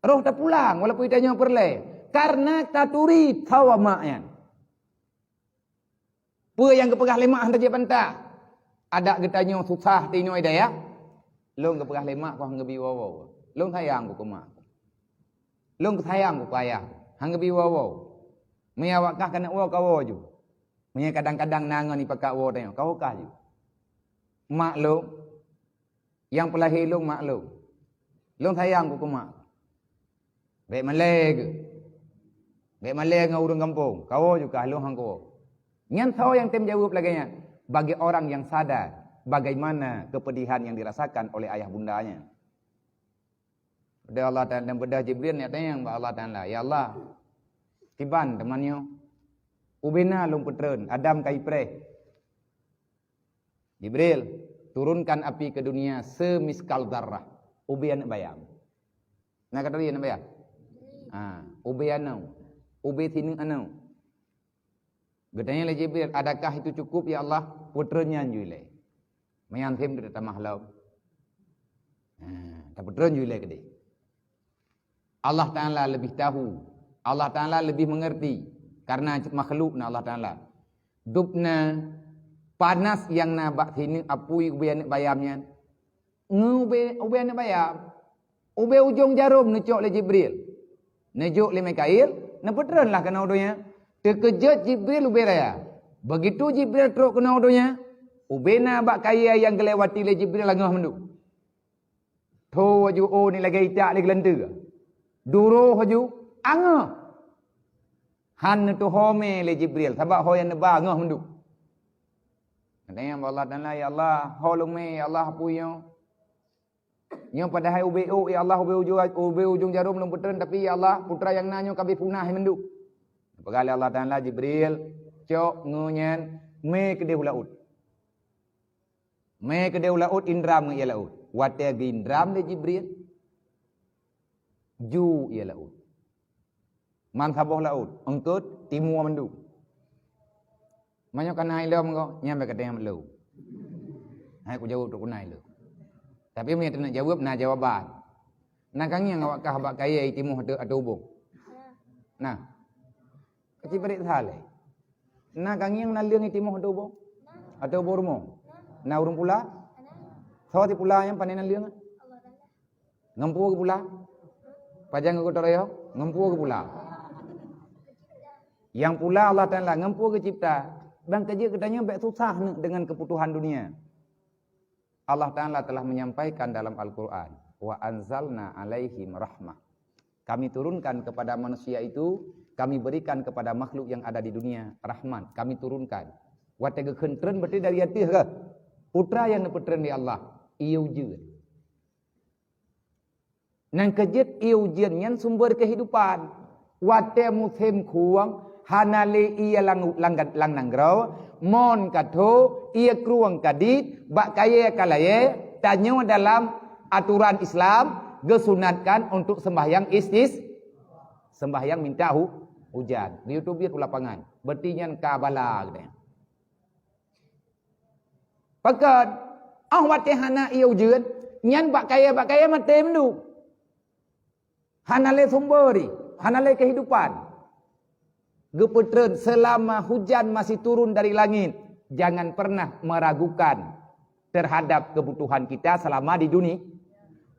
Roh tapulang, walaupun geutanyoe peureulée, Karena taturi thawa mak nyan. Peue nyang geupeugah lé mak hana jibantah. Adak geutanyoe susah tinoe dayah. Lôn geupeugah lé mak, "Ku han geubi woe-woe. Lôn sayang ku keu mak. Lôn sayang ku keu ayah. Han geubi woe-woe. Meunyo awak kah keuneuk woe, kawoe ju. Meunyo kadang-kadang na ngon ipakat woe tanyoe, kawoe kah ju. Mak lôn, nyang peulahé lôn mak lôn. Lôn sayang ku keu mak. Bèk malèe geuh. Bèk malèe ngon ureueng gampông. Kawoe ju kah, lôn han kawoe." Nyan soe nyang tem jaweueb lagèe nyan? Bagi orang yang sadar bagaimana kepedihan yang dirasakan oleh ayah bundanya. Beudah Allah Taala, dan beudah Jibril neuk tanyong bak Allah Taala, "Ya Allah, kiban teuma nyoe? Ubena lôn peutreun, Adam ka ipreh." "Jibril, turunkan api ke dunia semiskal zarrah." Ubé aneuk bayam. Na ka turi aneuk bayam? Ha, ubé aneuk. Ubé sineuk aneuk. Geutanyong lé Jibril, "Adakah itu cukup, ya Allah?" "Peutreun nyan ju ilèe. Meunan sém teutamah lom." Ha, tapeutreun ju ilèe keudéh. Allah Taala lebih tahu. Allah Taala lebih mengerti. Karena makhluk na Allah Taala. Dub na panas nyang na bak sineuk apui ubé aneuk bayam nyan. Ngeubé, ubé aneuk bayam. Ubé ujong jarom neucok lé Jibril. Neujok lé Mikail, neupeutreun lah keunoe donya. Teukeujot Jibril ubé raya. Begitu Jibril trok keunoe donya, ubé na bak kayèe nyang geulewati lé Jibril angoh mandum. Tho aju, oh, ni lagèe itak lé geulanteue. Duroh aju, angoh. Han neutuho mé lé Jibril, sabab ho nyang neuba angoh mandum. Geutanyong bak Allah Taala, "Ya Allah, ho lôn mé, ya Allah, apui nyoe? Nyoe padahai ubé ôk, ya Allah, ubé ujong, ubé ujong jarom lôn peutreun, tapi, ya Allah, putra nyang na nyoe ka abéh punah mandum." Peugah lé Allah Taala, "Jibril, cok ngeue nyan, mé keudéh u laôt. Mé keudéh u laôt, indram ngon ié laôt." Watèe geuindram lé Jibril, ju ié laôt. Man saboh laôt, eungkôt, timu mandum. "Meunyoe ka na ilom ko, nyan bèk katanyong lom." Hai kujaweueb trok keunan ilom. Tapi meunyoe teuneuk jaweueb, na jawaban. Na ka ngieng awak kah bak kayèe timoh ateueh, ateueh ubông? Na. Keuci bret saleh. Na ka ngieng na leueng timoh ateueh ubông? Ateueh ubông rumoh? Na ureueng pula? Soe sipula nyang pandai na leueng? Ngon peue geupula? Pajan geutoroyong? Ngon peue geupula? Nyang pula Allah Taala, ngon peue geucipta? Ban ka jeuet geutanyoe bèk susah neuk deungon keubutuhan dunia. Allah Taala telah menyampaikan dalam Al-Quran, "Wa anzalna alaihim rahmah." Kami turunkan kepada manusia itu, kami berikan kepada makhluk yang ada di dunia rahmat. Kami turunkan. Watèe geukheun treun berarti dari ateueh kah? Putra nyang neupeutreun lé Allah, ié ujeuen. Nyang keujeuet ié ujeuen nyan sumber keuhidupan. Watèe musém khueng, hana lé ié lam, lam, lam nanggroe, mon ka tho, ié krueng ka dit, bak kayèe ka layèe, tanyoe dalam aturan Islam geusunatkan untuk sembahyang istis-, sembahyang minta hu-, hujan. Geuyue teubiet u lapangan. Berarti nyan ka bala geutanyoe. Pakon? Óh watèe hana ié ujeuen, nyan bak kayèe, bak kayèe maté mandum. Hana lé sumber jih, hana lé keuhidupan. Geupeutreun, selama hujan masih turun dari langit, jangan pernah meragukan terhadap kebutuhan kita selama di dunia.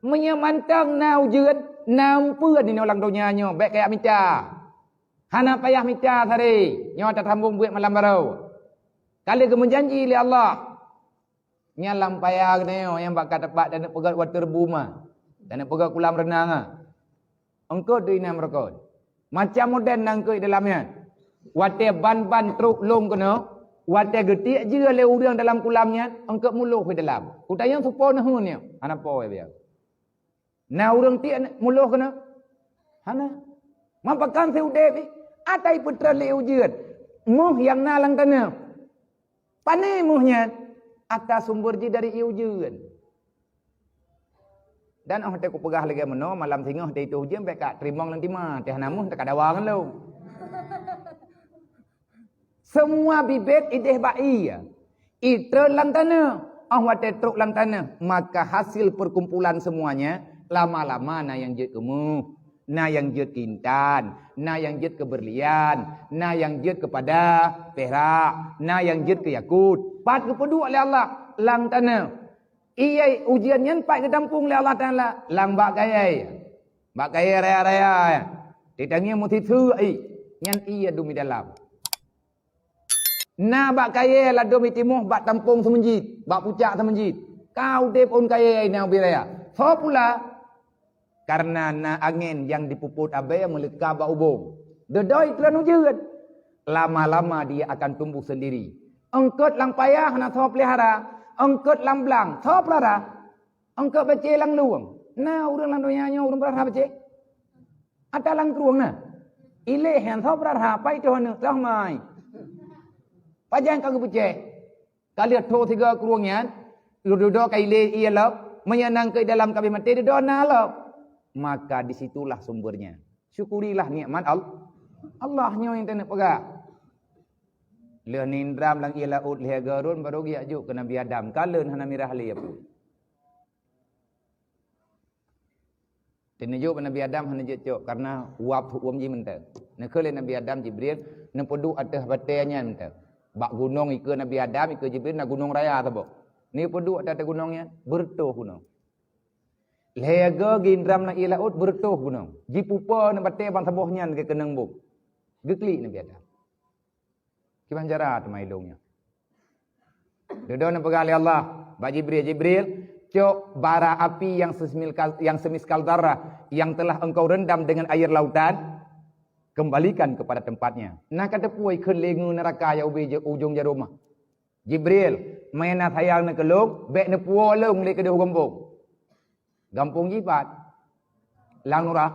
Meunyoe mantong na ujeuen, na eumpeuen inoe lam donya nyoe, bèk kajak mita. Hana payah mita sabe, nyoe tasambong buet malam baroe. Ka lheueh geumeujanji lé Allah. Nyan lam paya geutanyoe nyang bak ka teumpat taneuk peugöt waterboom, taneuk peugöt kulam reunang. Eungkôt di inan meureukoh. Macam modern nyang keu dalam nyan. Watèe ban-ban trok lôn keunoe, watèe geutiek jeue lé ureueng dalam kulam nyan, eungkôt muloh di dalam. Kutanyoe soe po neuheun nyoe, hana po ya biar. Na ureueng tiek muloh keunoe? Hana. Man pakon si udép jih? Ata jipeutreun lé ujeuen. Méuh nyang na lam tanoh. Pané méuh nyan? Ata sumber jih dari ié ujeuen. Dan óh watèe kupeugah lagèe meunoe, malam singoh watèe itôh ujeuen bèk ka teurimong lam tima, teuh hana méuh teuka dawa ngon lôn. Semua bibit idéh bak ié. Ié treun lam tanoh. Óh watèe trok lam tanoh, maka hasil perkumpulan semuanya, lama-lama na nyang jeuet keu méuh. Na nyang jeuet keu intan, na nyang jeuet keu berlian, na nyang jeuet keu pada, perak, na nyang jeuet keu yakut. Pat geupeuduek lé Allah lam tanoh. Ié ujian nyan pat geutampong lé Allah Taala lam bak kayèe. Bak kayèe raya-raya. Ditangieng meusiseuk ié, nyan ié dum di dalam. Na bak kayèe ladôm itimoh bak tampông seumeujit, bak pucak seumeujit. Ka udeb ôn kayèe na ubé raya. Soe pula? Kareuna na angén nyang jipupot abèe meuleuka bak ubông. Dudoe ikreun ujeuen. Lama-lama dia akan tumbuh sendiri. Eungkôt lam paya hana soe peulihara, eungkôt lam blang soe peulara. Eungkôt bacé lam lueng. Na ureueng lam donya nyoe ureueng peurara bacé? Ata lam krueng na? Iléh nyan soe peurara, pai toh aneuk, toh mai. Pajan ka geubeucéh? Ka lheueh tho sigoe krueng nyan, dudoe ka iléh ié lom, meunyoe nangkeuh dalam ka abéh maté dudoe na lom. Maka di situlah sumbernya. Syukurilah nikmat Al-, Allah nyoe nyang taneuk peugah. Lheueh nindram lam ié laôt lhèe goe rôn, barô geujak jok keu Nabi Adam. Ka leuen hana mirah lé apui. Teuneujok bak Nabi Adam hana jeuet cok, kareuna uap su-uem jih mantong. Neukheun lé Nabi Adam Jibril, neupeuduek ateueh batèe nyan mantong. Bak gunong ikeue Nabi Adam, ikeue Jibril na gunong raya saboh. Neupeuduek ateueh gunong nyan, beureutoh gunong. Lhèe goe geindram lam ié laôt, beureutoh gunong. Jipupo nibak batèe ban saboh nyan geukeunong bom. Geuklik Nabi Adam. Kiban cara teuma ilông nyoe? Dudoe neupeugah lé Allah bak Jibril, "Jibril, cok bara api nyang semiskal, nyang semiskal zarah yang telah engkau rendam dengan air lautan, kembalikan kepada tempatnya." Na ka teupeue kheun lé ngon neuraka nyang ubé ujông jaroe mah. "Jibril, meunyo na sayang neuh keu lông, bèk neupuwoe lông lé keudéh u gampông." Gampông jih pat? Lam nura-,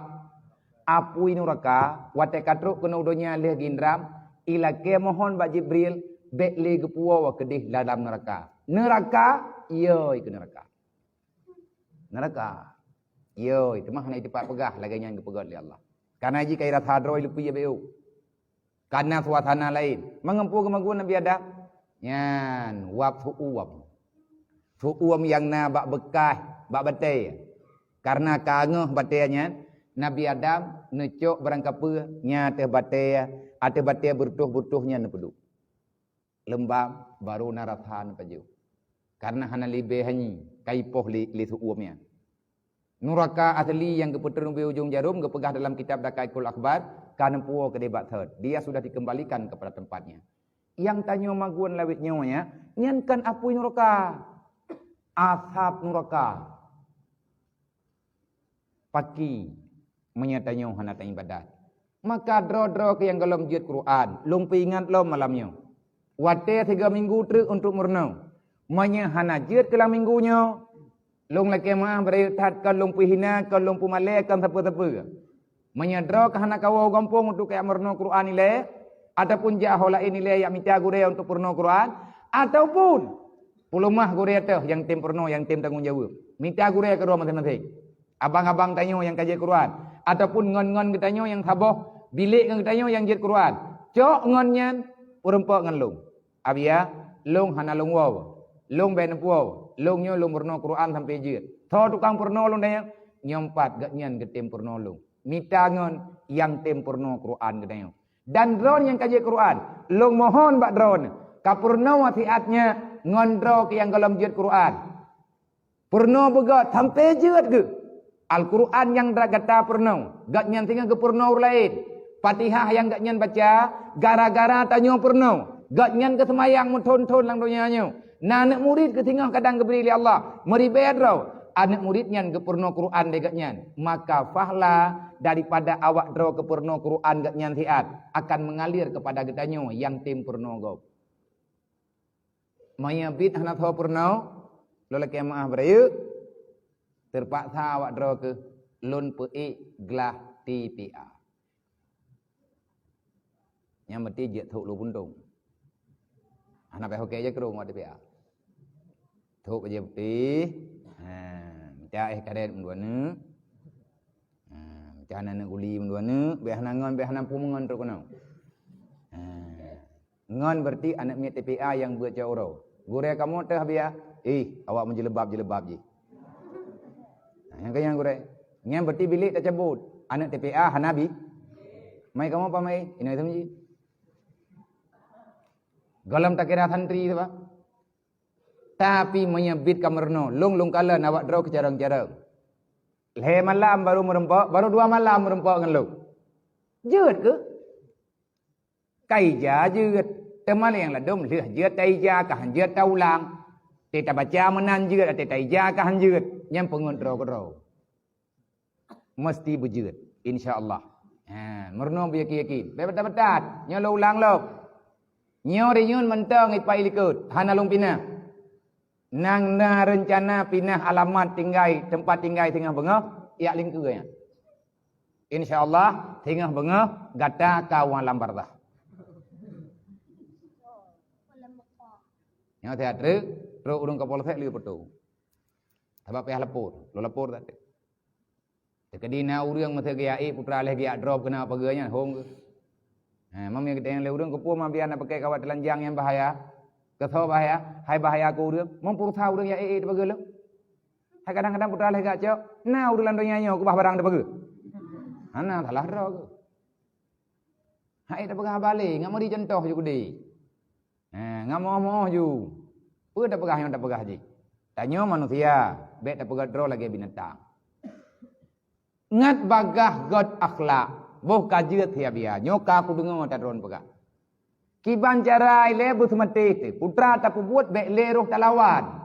apui nuraka, watèe ka trok keunoe donya lheueh geindram, ilakèe mohon bak Jibril, bèk lé geupuwoe keudéh lam nuraka. Nuraka, yoi keu nuraka. Nuraka, yoi, teuma hana teumpat peugah lagèe nyan geupeugah lé Allah. Kareuna jih ka irasa droe leupie beu. Kareuna suasana laén. Mangat peue geumagun Nabi Adam? Nyan, uap su-uem. Su-uem nyang na bak beukah, bak batèe. Kareuna ka ngeuh batèe nyan, Nabi Adam neucok barang kapeue nyang ateueh batèe, ateueh batèe beureutoh-beureutoh nyan neupeuduek. Leumbam, barô na rasa neupajoh. Kareuna hana libèe hanyi, ka ipoh lé, lé su-uem nyan. Nuraka asli nyang geupeutreun ubé ujông jaroe geupeugah dalam kitab Daqaiqul Akhbar, ka neupuwoe keudéh bak thot. Dia sudah dikembalikan kepada tempatnya. Nyang tanyoe magun lawét nyoe nyan, nyan kon apui nuraka. Asap nuraka. Paki, meunyoe tanyoe hana taibadat. Maka droe-droe keuh nyang gohlom jeuet Quran, lôn peuingat lom malam nyoe. Watèe sigoe minggu treuk untuk meurunoe. Meunyoe hana jeuet keu lam minggu nyoe, lôn lakèe meu'ah beurayeuk that, kon lôn peuhina, kon lôn peumalèe, kon sapeue-sapeue. Meunyoe droe ka hana kawoe u gampông untuk kajak meurunoe Quran ilèe, ataupun jak ho laén ilèe jak mita gurèe untuk peurunoe Quran, ataupun peuleumah gurèe teuh nyang tem peurunoe, nyang tem tanggông jaweueb. Mita gurèe keudroe maséng-maséng. Abang-abang tanyoe nyang ka jeuet Quran, ataupun ngon-ngon geutanyoe nyang saboh bilék ngon geutanyoe nyang jeuet Quran, cok ngon nyan peurumpok ngon lôn. Abia, lôn hana lôn woe. Lôn bèk neupuwoe. Lôn nyoe lôn meurunoe Quran sampoe jeuet. Soe tukang peurunoe lôn tanyoe? Nyoe pat gobnyan geutem peurunoe lôn. Mita ngon nyang tem peurunoe Quran geutanyoe. Dan droeneuh nyang ka jeuet Quran, lôn mohon bak droeneuh, kapeurunoe siat nyan ngon droe keuh nyang gohlom jeuet Quran. Peurunoe beugöt sampoe jeuet geuh. Al-Quran nyang gata peurunoe, gobnyan singoh geupeurunoe ureueng laén. Fatihah nyang gobnyan baca, gara-gara tanyoe peurunoe, gobnyan geuseumayang meuthon-thon lam donya nyoe. Na aneuk murit geuh singoh kadang geubri lé Allah, meuribèe droe, aneuk murit nyan geupeurunoe Quran lé gobnyan. Maka fahla daripada awak droe geupeurunoe Quran gobnyan siat akan meungalir keupada geutanyoe nyang tem peurunoe gob. Meunyoe bit hana soe peurunoe, lôn lakèe meu'ah beurayeuk, teupaksa awak droe keuh lôn peuék glah T P A. Nyang meuti jeuet thok lôn puntông. Hana payah hukée jakrong awak T P A. Thok bajèe putéh, ha, mita éh karet meudua neuk. Ha, mita na neuk guli meudua neuk, bèk hana ngon, bèk hana peue meungon trok keunoe. Ha. Ngon berarti aneuk miet T P A nyang beuet cot uroe. Gurèe kamoe teuh biya, ih, awak meujeuleubaab-jeuleubaab jih. Nah, nyang keu nyan gurèe. Nyan berarti bilék tacabot. Aneuk T P A hana bi. Mai kamoe pamai, inoe teumji. Gohlom takira santri tu, Pak. Tapi meunyoe biet ka meurunoe, lôn lôn kalon awak droe keu carông-carông. Lhée malam baru meurumpok, baru dua malam meurumpok ngon lôn. Jeuet keuh? Ka ija jeuet, teuma lé nyang ladôm lheueh jeuet ta ija ka han jeuet ta ulang. Teuh tabaca meunan jeuet, teuh ta ija ka han jeuet, nyang peungeut droe keudroe. Meuseuti beujeuet, insya Allah. Ha, meurunoe beuyakin-yakin. Bék batat-batat, nyoe lôn ulang lom. Nyoe reunion mantong ipai likot, hana lôn pinah. Nang na reuncana pinah alamat tinggai, teumpat tinggai singoh beungoh, jak lingkeue nyan. Insya Allah, singoh beungoh gata ka u alam barzakh. Nyoe that treuk, trok ureuëng Kapolsek lé peutu. Sabab payah lapor, lôn lapor that treuk. Teukeudi na ureuëng meuseu geujak ék putra lheueh geujak drop keunan pageue nyan, hong geuh. Ha, meunyoe geutanyong lé ureuëng, keupeue ma bian na pakai kawat teulanjang nyang bahaya? Keusoe bahaya? Hai bahaya keu ureuëng? Meupulsa ureuëng jak ék-ék teuh pageue lom. Hai kadang-kadang putra lheueh geujak cok, na ureuëng lam donya nyoe keubah barang teuh pageue. Hana salah droe geuh. Hai teuh peugah balé, ngat meuri contoh ju keudéh. Eh, ngat moh-moh ju. Peue tapeugah nyang tapeugah jih? Tanyoe manusia, bék tapeugah droe lagée binatang. Ngat bagah göt akhlak, boh ka jeuet siabia, nyoe ka kudeungoe ta droen peugah. Kiban cara ilée beuseumatéh teuh, putra tapeubuet bék lé roh talawan.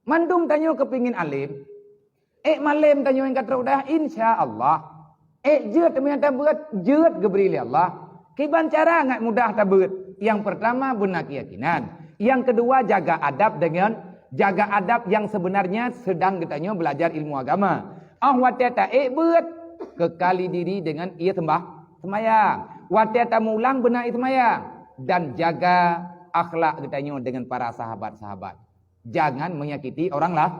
Mandum tanyoe keupingin além. Ék malém tanyoe nyang ka trok dah, insya Allah. Ék jeuet meunyoe tabeuet, jeuet geubri lé Allah. Kiban cara ngat mudah tabeuet. Nyang peurtama beuna keuyakinan. Nyang keudua jaga adab deungon jaga adab nyang seubeunarnya seudang geutanyoe beulajar ilmu agama. Óh watée ta ék beuet, keukali diri deungon ié seumbah seumayang. Watée tamulang beuna ié seumayang dan jaga akhlak geutanyoe deungon para sahabat-sahabat. Jangan menyakiti orang lah.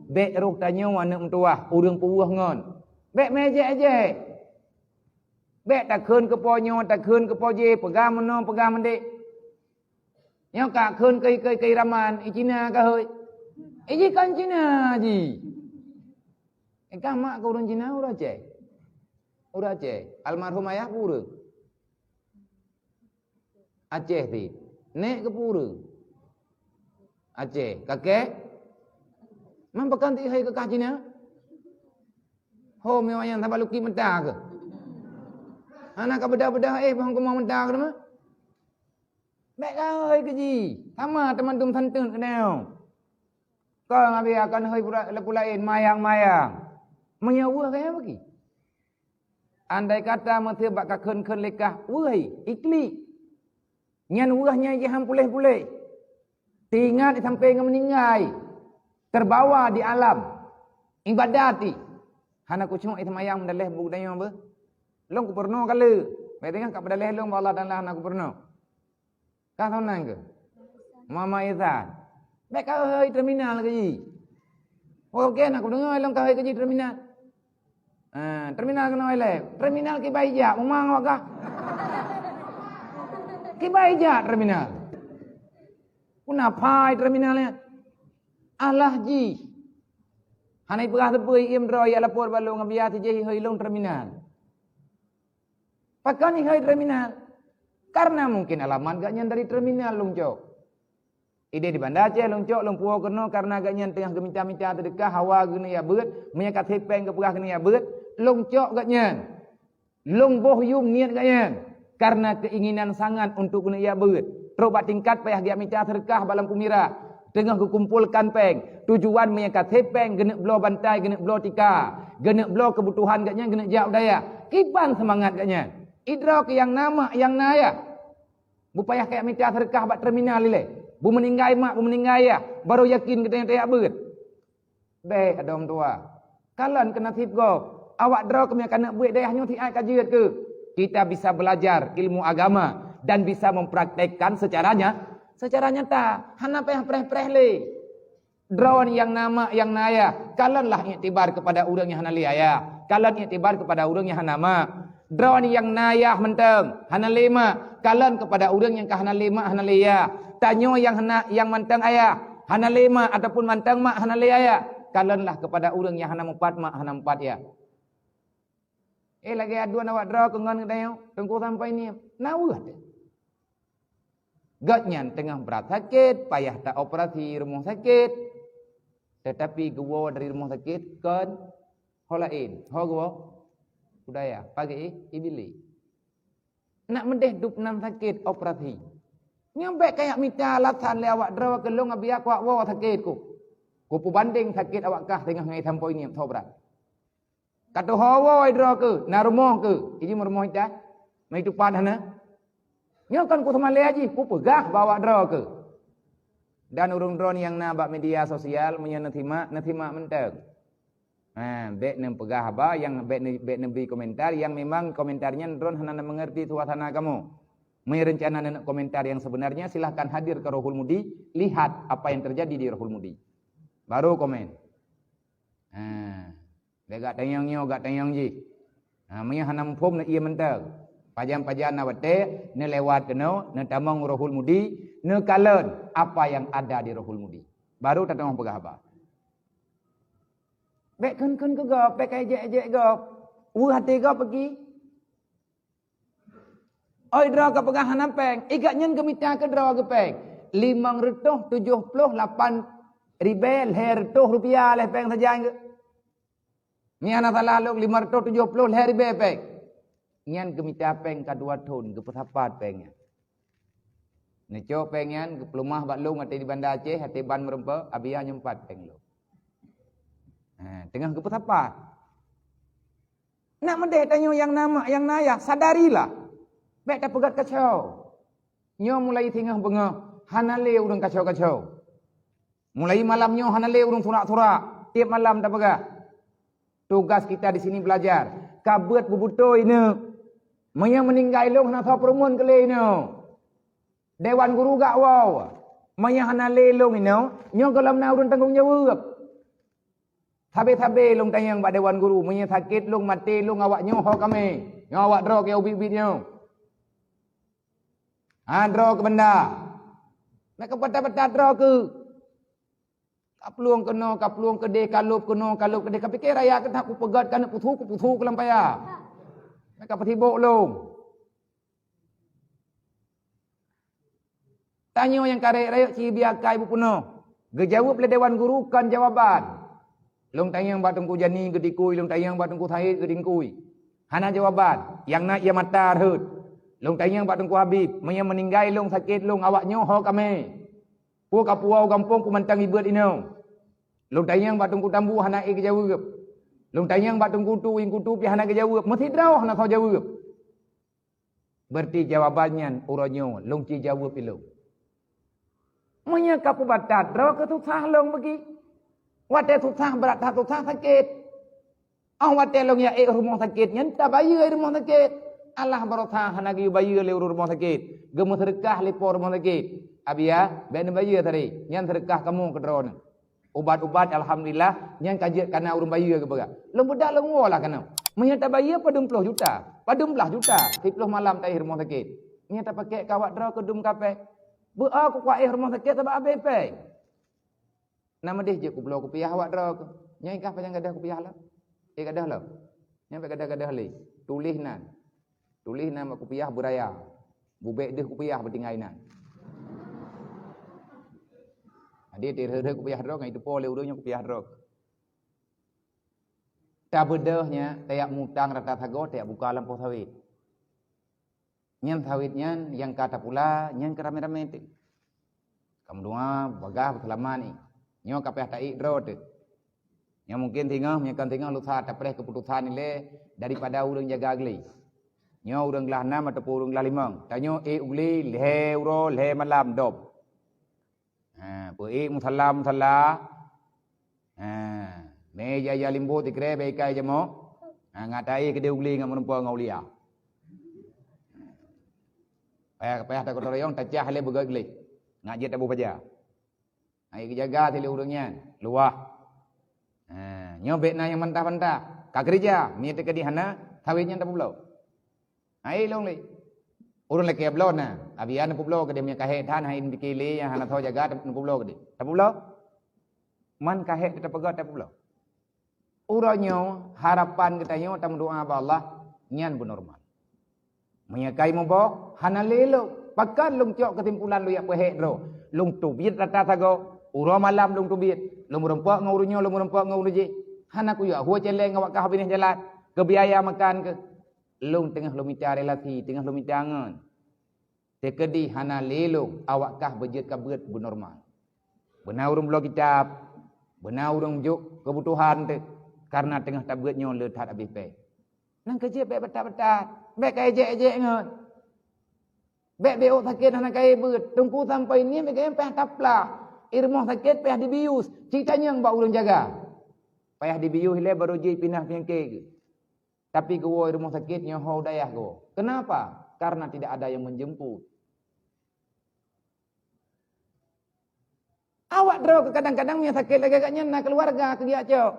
Bék roh tanyoe aneuëk meutuwah, ureuëng puwöh ngon. Bék meuéjék-éjék. Bék takheun keu po nyoe, takheun keu po jéh, peugah meunoe, peugah meudék. Nyoe ka kheun keu, keu, keu Raman, i Cina ka hôi. I jih kon Cina jih. Eh, ka mak keu ureuëng Cina, ureuëng Aceh. Ureuëng Aceh. Almarhum ayah peue ureuëng? Aceh pih. Nek keupeue ureuëng? Aceh. Kakek? Man pakon teuhôi keu kah Cina? Ho, meuwayang saban lukit meuta keuh. Hana ka beudah-beudah, eh, boh keumoe meuta keuh teuma. Bék ka hôi keu jih. Sama teuma dum santeun keunoe. Kon habéh akan hôi pula, pula laén, mayang-mayang. Meunyoe weueh kaya bagi. Andai kata meuseu bak kakheun-kheun lé kah weueh, iklik. Nyan weueh nyan jihan puléh-puléh. Teuingat sampai ngon meuninggai. Terbawa di alam ibadat. Hana kucok seumayang meudaleh buet tanyoe beuh. Lôn kupeurunoe kale. Bék teungoh ka peudaleh lôn bak Allah Taala hana kupeurunoe. Ka sonan keuh? Mama Isan. Bék ka hôi terminal keu jih. Oke, nak kudeungoe lôn ka hôi keu jih terminal. Ah, terminal keunoe ilée. Terminal kibai jak, memang awak kah? Kibai jak terminal. Puna pai terminal nyan. Alah jih. Hana ipeugah teupeu iem droe ya lapor bak lôn ngon biasa jih hôi lôn terminal. Pakon ihôi terminal? Karena mungkin alamat gobnyan dari terminal lôn cok. Idéh di Banda Aceh lôn cok, lôn puwoe keunoe karena gobnyan teungoh geuminta-minta seudeukah hawa geuneuk jak beuet, meunyo ka sép péng geupeugah geuneuk jak beuet, lôn cok gobnyan. Lôn boh yum niet gobnyan karena keinginan sangat untuk geuneuk jak beuet. Trok bak tingkat payah geujak minta seudeukah bak Lampu Mirah. Teungoh geukumpolkan péng, tujuan meunyo ka sép péng geuneuk bloe bantai, geuneuk bloe tika, geuneuk bloe keubutuhan gobnyan, geuneuk jak u dayah. Kiban seumangat gobnyan. Idroe keu nyang na mak, nyang na yah. Beupayah kajak mita seudeukah bak teuminal ilée. Beumeuninggai mak, beumeuninggai yah, barô yakin geutanyoe tajak beuet. Bék, adoe meutuwah. Kalon keu naseb gob. Awak droe keumiet keuneuk beuet dayah nyoe siat ka jeuet keuh. Kita bisa belajar ilmu agama dan bisa mempraktekkan secara nya-, secara nyata. Hana payah preh-preh lé. Droeneuh nyang na mak, nyang na ayah, kalonlah iktibar keupada ureuëng nyang hana lé ayah. Kalon iktibar keupada ureuëng nyang hana mak. Droeneuh nyang na ayah mantong, hana lé mak, kalon keupada ureuëng nyang ka hana lé mak, hana lé ayah. Tanyoe nyang hana, nyang mantong ayah, hana lé mak, ataupun mantong mak, hana lé ayah, kalonlah keupada ureuëng nyang hana mupat mak, hana mupat ayah. Eh, lagée aduan awak droe keu ngon geutanyoe, Teungku Sampoi Niem. Na weueh teuh. Gobnyan teungoh brat sakét, payah taoperasi rumoh sakét. Teutapi geuwoe dari rumoh sakét kon ho laén. Ho geuwoe? Budaya. Pagai, eh, Ibilih. Nak meudeh dub nan sakét operasi. Nyoe bék kayak mita alasan lé awak droe keu lôn, abiya kuak woe sakét ku. Kupeubandeng sakét awak kah teungoh ngai Sampoi Niem, soe brat. Ka teuho woe droe keu, na rumoh keu, iji meurumoh itai, meutupat hana. Nyoe kan ku seumalée jih, kupeugah bak awak droe keu. Dan ureuëng droe nyang na bak media sosial, meunyoe neusimak, neusimak mantong. Ha, bék neupeugah haba nyang bék ne-, bék neubri komentar nyang memang komentar nyan droe hana neumeungerti suasana kamoe. Meunyoe reuncana neuneuk komentar nyang sebenarnya, silahkan hadir ke Rohul Mudi, lihat apa yang terjadi di Rohul Mudi. Baru komen. Ha, bék gak tanyong nyoe, gak tanyong jih. Ha, meunyoe hana muphom, neu ié mantong. Pajan-pajan na watée, neulewat keunoe, neutamong Rohul Mudi, neukalon apa yang ada di Rohul Mudi. Baru tateumong peugah haba. Bék kheun-kheun keu gob, bék ka ejek-ejek gob. Weueh até gob peugi. Oi droe ka peugah hana péng, ikat nyan geumita keu droe geupéng. Limong reutôh tujoh ploh lapan ribée lhée reutôh rupiah lhée péng sajan geuh. Nyan hana salah lôn, limong reutôh tujoh ploh lhée ribée péng. Nyan geumita péng ka dua thon, geupeusapat péng nyan. Neucok péng nyan, geupeuleumah bak lôn até di Banda Aceh, até ban meureumpok, abiya nyoe pat péng lôn. Ha, teungoh geupeusapat. Nak meudeh tanyoe nyang na mak, nyang na ayah, sadarilah. Bék tapeugét kacau. Nyoe mulai singoh beungoh, hana lé ureuëng kacau-kacau. Mulai malam nyoe hana lé ureuëng surak-surak, tieb malam tapeugah. Tugas kita di sini belajar. Ka beuet beubeutôi neuk. Meunyoe meuninggai lôn hana soe peurumun keu lé inoe. Dewan guru gak woe. Meunyoe hana lé lôn inoe, nyoe gohlom na ureuëng tanggong jaweueb. Sabe-sabe lôn tanyong bak dewan guru, meunyoe sakét lôn, maté lôn, awak nyoe ho kamé. Nyoe awak droe keu ubit-ubit nyoe. Ha, droe keu benda. Nak keu pata-pata droe keu. Ka plueng keunoe, ka plueng keudeh, ka lôb keunoe, ka lôb keudeh. Ka pike raya keuh that kupeugét, ka neuk puthu, kuputhu keu lam paya. Nak ka peutibok lôn. Tanyoe nyang karek rayeuk ci biakai bupeunoh. Geujaweueb lé dewan guru kon jawaban. Lôn tanyong bak Teungku Jani geudikui, lôn tanyong bak Teungku Said geudikui. Hana jawaban. Nyang na ié mata rhot. Lôn tanyong bak Teungku Habib, meunyoe meuninggai lôn sakét lôn awak nyoe ho kamé. Peue ka puwoe u gampông peue mantong ibeuet inoe. Lôn tanyong bak Teungku Tambu hana ék geujaweueb. Lôn tanyong bak Teungku Tu, Ingku Tu pih hana geujaweueb. Meusidroe hana soe jaweueb. Berarti jawaban nyan uroe nyoe lôn ci jaweueb ilôn. Meunyoe ka peubatat droe keu susah lôn beugi. Watée susah brat that susah sakét. Óh watée lôn jak ék rumoh sakét nyan tabayeue rumoh sakét. Allah barosa hana geuyue bayeue lé ureuëng rumoh sakét. Geumeuseudeukah lé po rumoh sakét. Abiya, bék neubayeue tadi. Nyan seudeukah kamoe keu droeneuh. Ubat-ubat, alhamdulillah, nyang ka jeuet kana ureuëng bayeue geupeugah. Lôn beudak lôn woe lah keunoe. Meunyoe tabayeue padum ploh juta, padum blaih juta, siploh malam taéh rumoh sakét. Meunyoe tapakek keu awak droe keu dum kapée. Beu-o kukuak éh rumoh sakét sabab abée péng. Na meudeh jeuet kubloe kupiah awak droe keuh. Nyoe kah pajan gadoh kupiah lom? Eh, gadoh lom. Nyan bék gadoh-gadoh lé. Tuléh nan. Tuléh nan bak kupiah beuraya. Bubek deuh kupiah beutinggai nan. Jadi, dirheueh-rheueh kupiah droe, ngon jiteupeue lé ureuëng nyoe kupiah droe. Tabeudôh nyan, tajak mutang rata sagoe, tajak buka lampôh sawét. Nyan sawét nyan nyang ka tapula, nyan keu ramé-ramé teuh. Ka meudoá, bagah, beuseulamat nyoe. Nyoe ka payah taék droe teuh. Nyoe mungken singoh, meunyoe kon singoh lusa tapreh keuputosan ilée daripada ureuëng jaga glé. Nyoe ureuëng glah nam ataupun ureuëng glah limong. Tanyoe ék u glé lhée uroe lhée malam dop. Ha, peuék musala-musala. Ha, mé jaya limbot ikré bèk ikai jamoe. Ha, ngat taék keudéh u glé ngon meurumpok ngon aulia. Payah, payah takot teuroyong, tacah lé beugét glé. Ngat jeuet taboh paja. Hai geujaga silée ureuëng nyan, luwah. Ha, nyoe bék na nyang mantah-mantah. Ka keureuja, meunyoe teukeudi hana, sawét nyan tapeubloe. Hai lôn lé. Ureuëng lakée bloe na, abian tapeubloe keudéh meunyoe ka hék that, hai meudike lé nyang hana soe jaga, tapeubloe keudéh. Tapeubloe? Man ka hék tapeugah tapeubloe. Uroe nyoe harapan geutanyoe tameudoá bak Allah, Nyan beunormal. Meunyoe kai muboh, hana lé lôn. Pakon lôn cok keusimpulan lôn jak peuhék droe? Lôn teubiet rata sagoe, uroe malam lôn teubiet. Lôn meurumpok ngon ureuëng nyoe, lôn meurumpok ngon ureuëng jih. Hana kuyue hue céléng awak kah binéh jalan, keu biaya makan keuh. Lôn teungoh lôn mita relasi, teungoh lôn mita ngon. Teukeudi hana lé lôn, awak kah beujeuet ka beuet beunormal. Beuna ureuëng bloe kitab, beuna ureuëng jok keubutuhan teuh, kareuna teungoh tabeuet nyoe le that habéh péng. Nang keujeuet bék batat-batat, bék ka éjek-éjek ngon. Bék beuôt sakét hana kayée beuet, teungku sampoe nyan bék gayang payah taplah. I rumoh sakét payah dibius, ci tanyong bak ureuëng jaga. Payah dibius ilée barô jih pinah peunyakét geuh. Tapi geuwoe i rumoh sakét nyoe ho dayah geuwoe. Kenapa? Karena tidak ada yang menjemput. Awak droe keu kadang-kadang meunyoe sakét lagée gata nyan na keuluwarga keu geujak cok.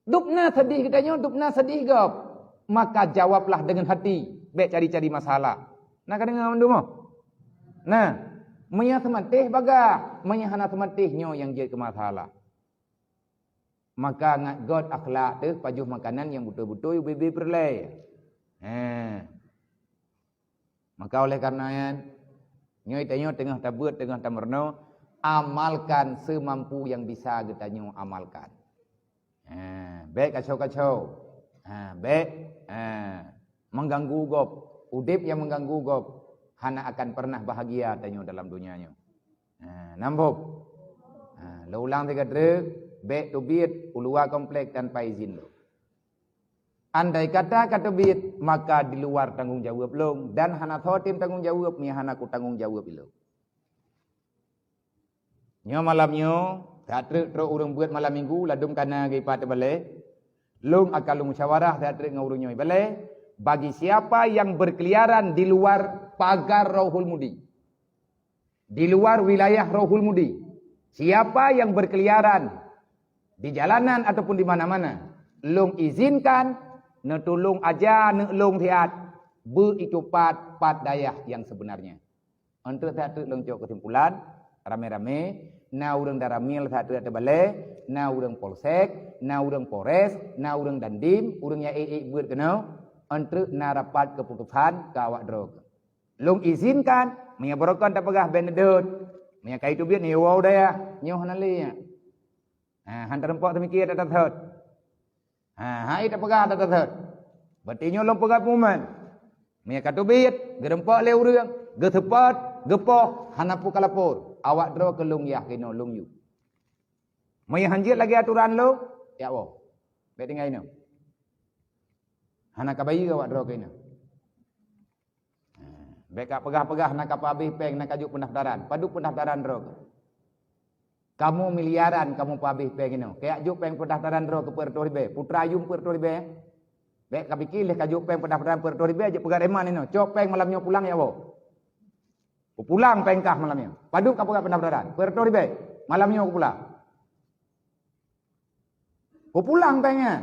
Dubna seudeh geutanyoe, dubna seudeh gob. Maka jawablah dengan hati, bék cari-cari masalah. Na ka deungoe mandum? Nah, meunyoe seumatéh bagah, meunyoe hana seumatéh nyoe nyang jeuet keu masalah. Maka ngat göt akhlak teuh pajoh makanan nyang beutôi-beutôi ubé-bé peureulée. He. Maka oleh karena nyan, nyoe tanyoe teungoh tabeuet, teungoh tameurunoe, amalkan seumampu yang bisa geutanyoe amalkan. Ha, bék kacau-kacau. Ha, bék, ha, mengganggu gob. Udeb nyang mengganggu gob hana akan pernah bahagia tanyoe dalam dunia nyoe. Ha, nambop. Ha, lôn ulang siga treuk, bék teubiet u luwa komplek tanpa izin lôn. Andai kata ka teubiet, maka di luar tanggong jaweueb lôn dan hana soe tem tanggong jaweueb meunyoe hana kutanggong jaweueb ilôn. Nyoe malam nyoe, that treuk trok ureuëng beuet malam minggu, ladum kana geuipat balée. Lôn akan lôn musyawarah that treuk ngon ureuëng nyoe balée, bagi siapa yang berkeliaran di luar pagar Rohul Mudi, di luar wilayah Rohul Mudi, siapa yang berkeliaran di jalanan ataupun di mana-mana, lôn izinkan neutulông aja aneuk lôn siat beu itupat pat dayah yang sebenarnya. Untuk that treuk lôn cok keusimpulan, ramé-ramé, na ureuëng Danramil that treuk ateueh balée, na ureuëng Polsek, na ureuëng Polres, na ureuëng Dandim, ureuëng nyang ék-ék beuet keunoe, untuk na rapat keuputosan keu awak droe. Lôn izinkan, meunyoe barokon tapeugah bék neudeuet, meunyoe ka itubiet nyoe woe dayah, nyoe hana lé nyan. Ha, han tareumpok teumiké that-that thot. Ha, hai tapeugah that-that thot. Berarti nyoe lôn peugah pengumuman. Meunyoe ka teubiet, geureumpok lé ureuëng, geuseupôt, geupoh, hana peue ka lapor. Awak droe keu lôn yah keunoe lôn yue. Meunyoe han jeuet lagée aturan lôn, ya woe. Bék tinggai inoe. Hana ka bayeue awak droe keunoe. Bék ka peugah-peugah na ka peuhabéh péng, na ka jok peundaftaran. Padub peundaftaran droe keuh? Kamoe miliaran kamoe peuhabéh péng inoe. Kajak jok péng peundaftaran droe keuh peuet reutôh ribée. Putra yum peuet reutôh ribée. Bék ka pike lheueh ka jok péng peundaftaran peuet reutôh ribée, jeuet peugah lé man inoe. Cok péng malam nyoe pulang ya woe. Kupulang péng kah malam nyoe. Padub ka peugah peundaftaran? Peuet reutôh ribée. Malam nyoe kupulang. Kupulang péng nyan.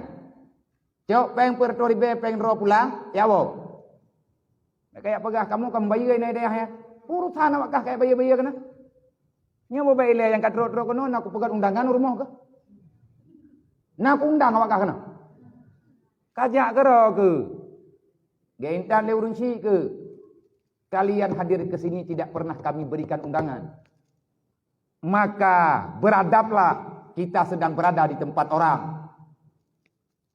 Cok péng peuet reutôh ribée péng droe pulang, ya woe. Kajak peugah kamoe ka meubayeue inan dayah nyan. Urosan awak kah kajak bayeue-bayeue keunoe. Nyoe bubé ilée nyang ka trok-trok keunoe na kupeugét undangan u rumoh keuh. Na kuundang awak kah keunoe. Kajak keudroe keuh. Geuintat lé ureuëng syik keuh. Kalian hadir ke sini tidak pernah kami berikan undangan. Maka beradablah, kita sedang berada di tempat orang.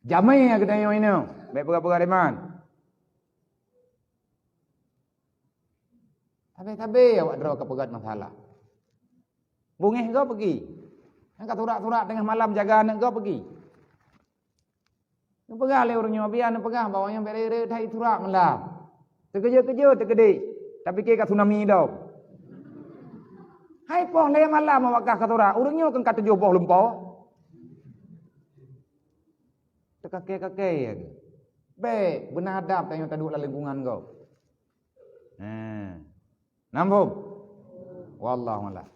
Jamé geutanyoe inoe, bék peugah-peugah lé man. Sabe-sabe awak droe ka peugét masalah. Beungéh gob peugi. Nyang ka surak-surak teungoh malam jaga aneuk gob peugi. Neupeugah lé ureuëng nyoe, biar neupeugah bahwa nyoe bék ré-ré that surak malam. Teukeujot-keujot teukeudeh, tapike ka tsunami dong. Hai poh lhée malam awak kah ka surak, ureuëng nyoe kan ka tujoh boh lumpoe. Teukakée-kakée ya keuh. Bék, beuna adab tanyoe taduek lam lingkungan gob. Nah. Nambom. Wallahu a'lam.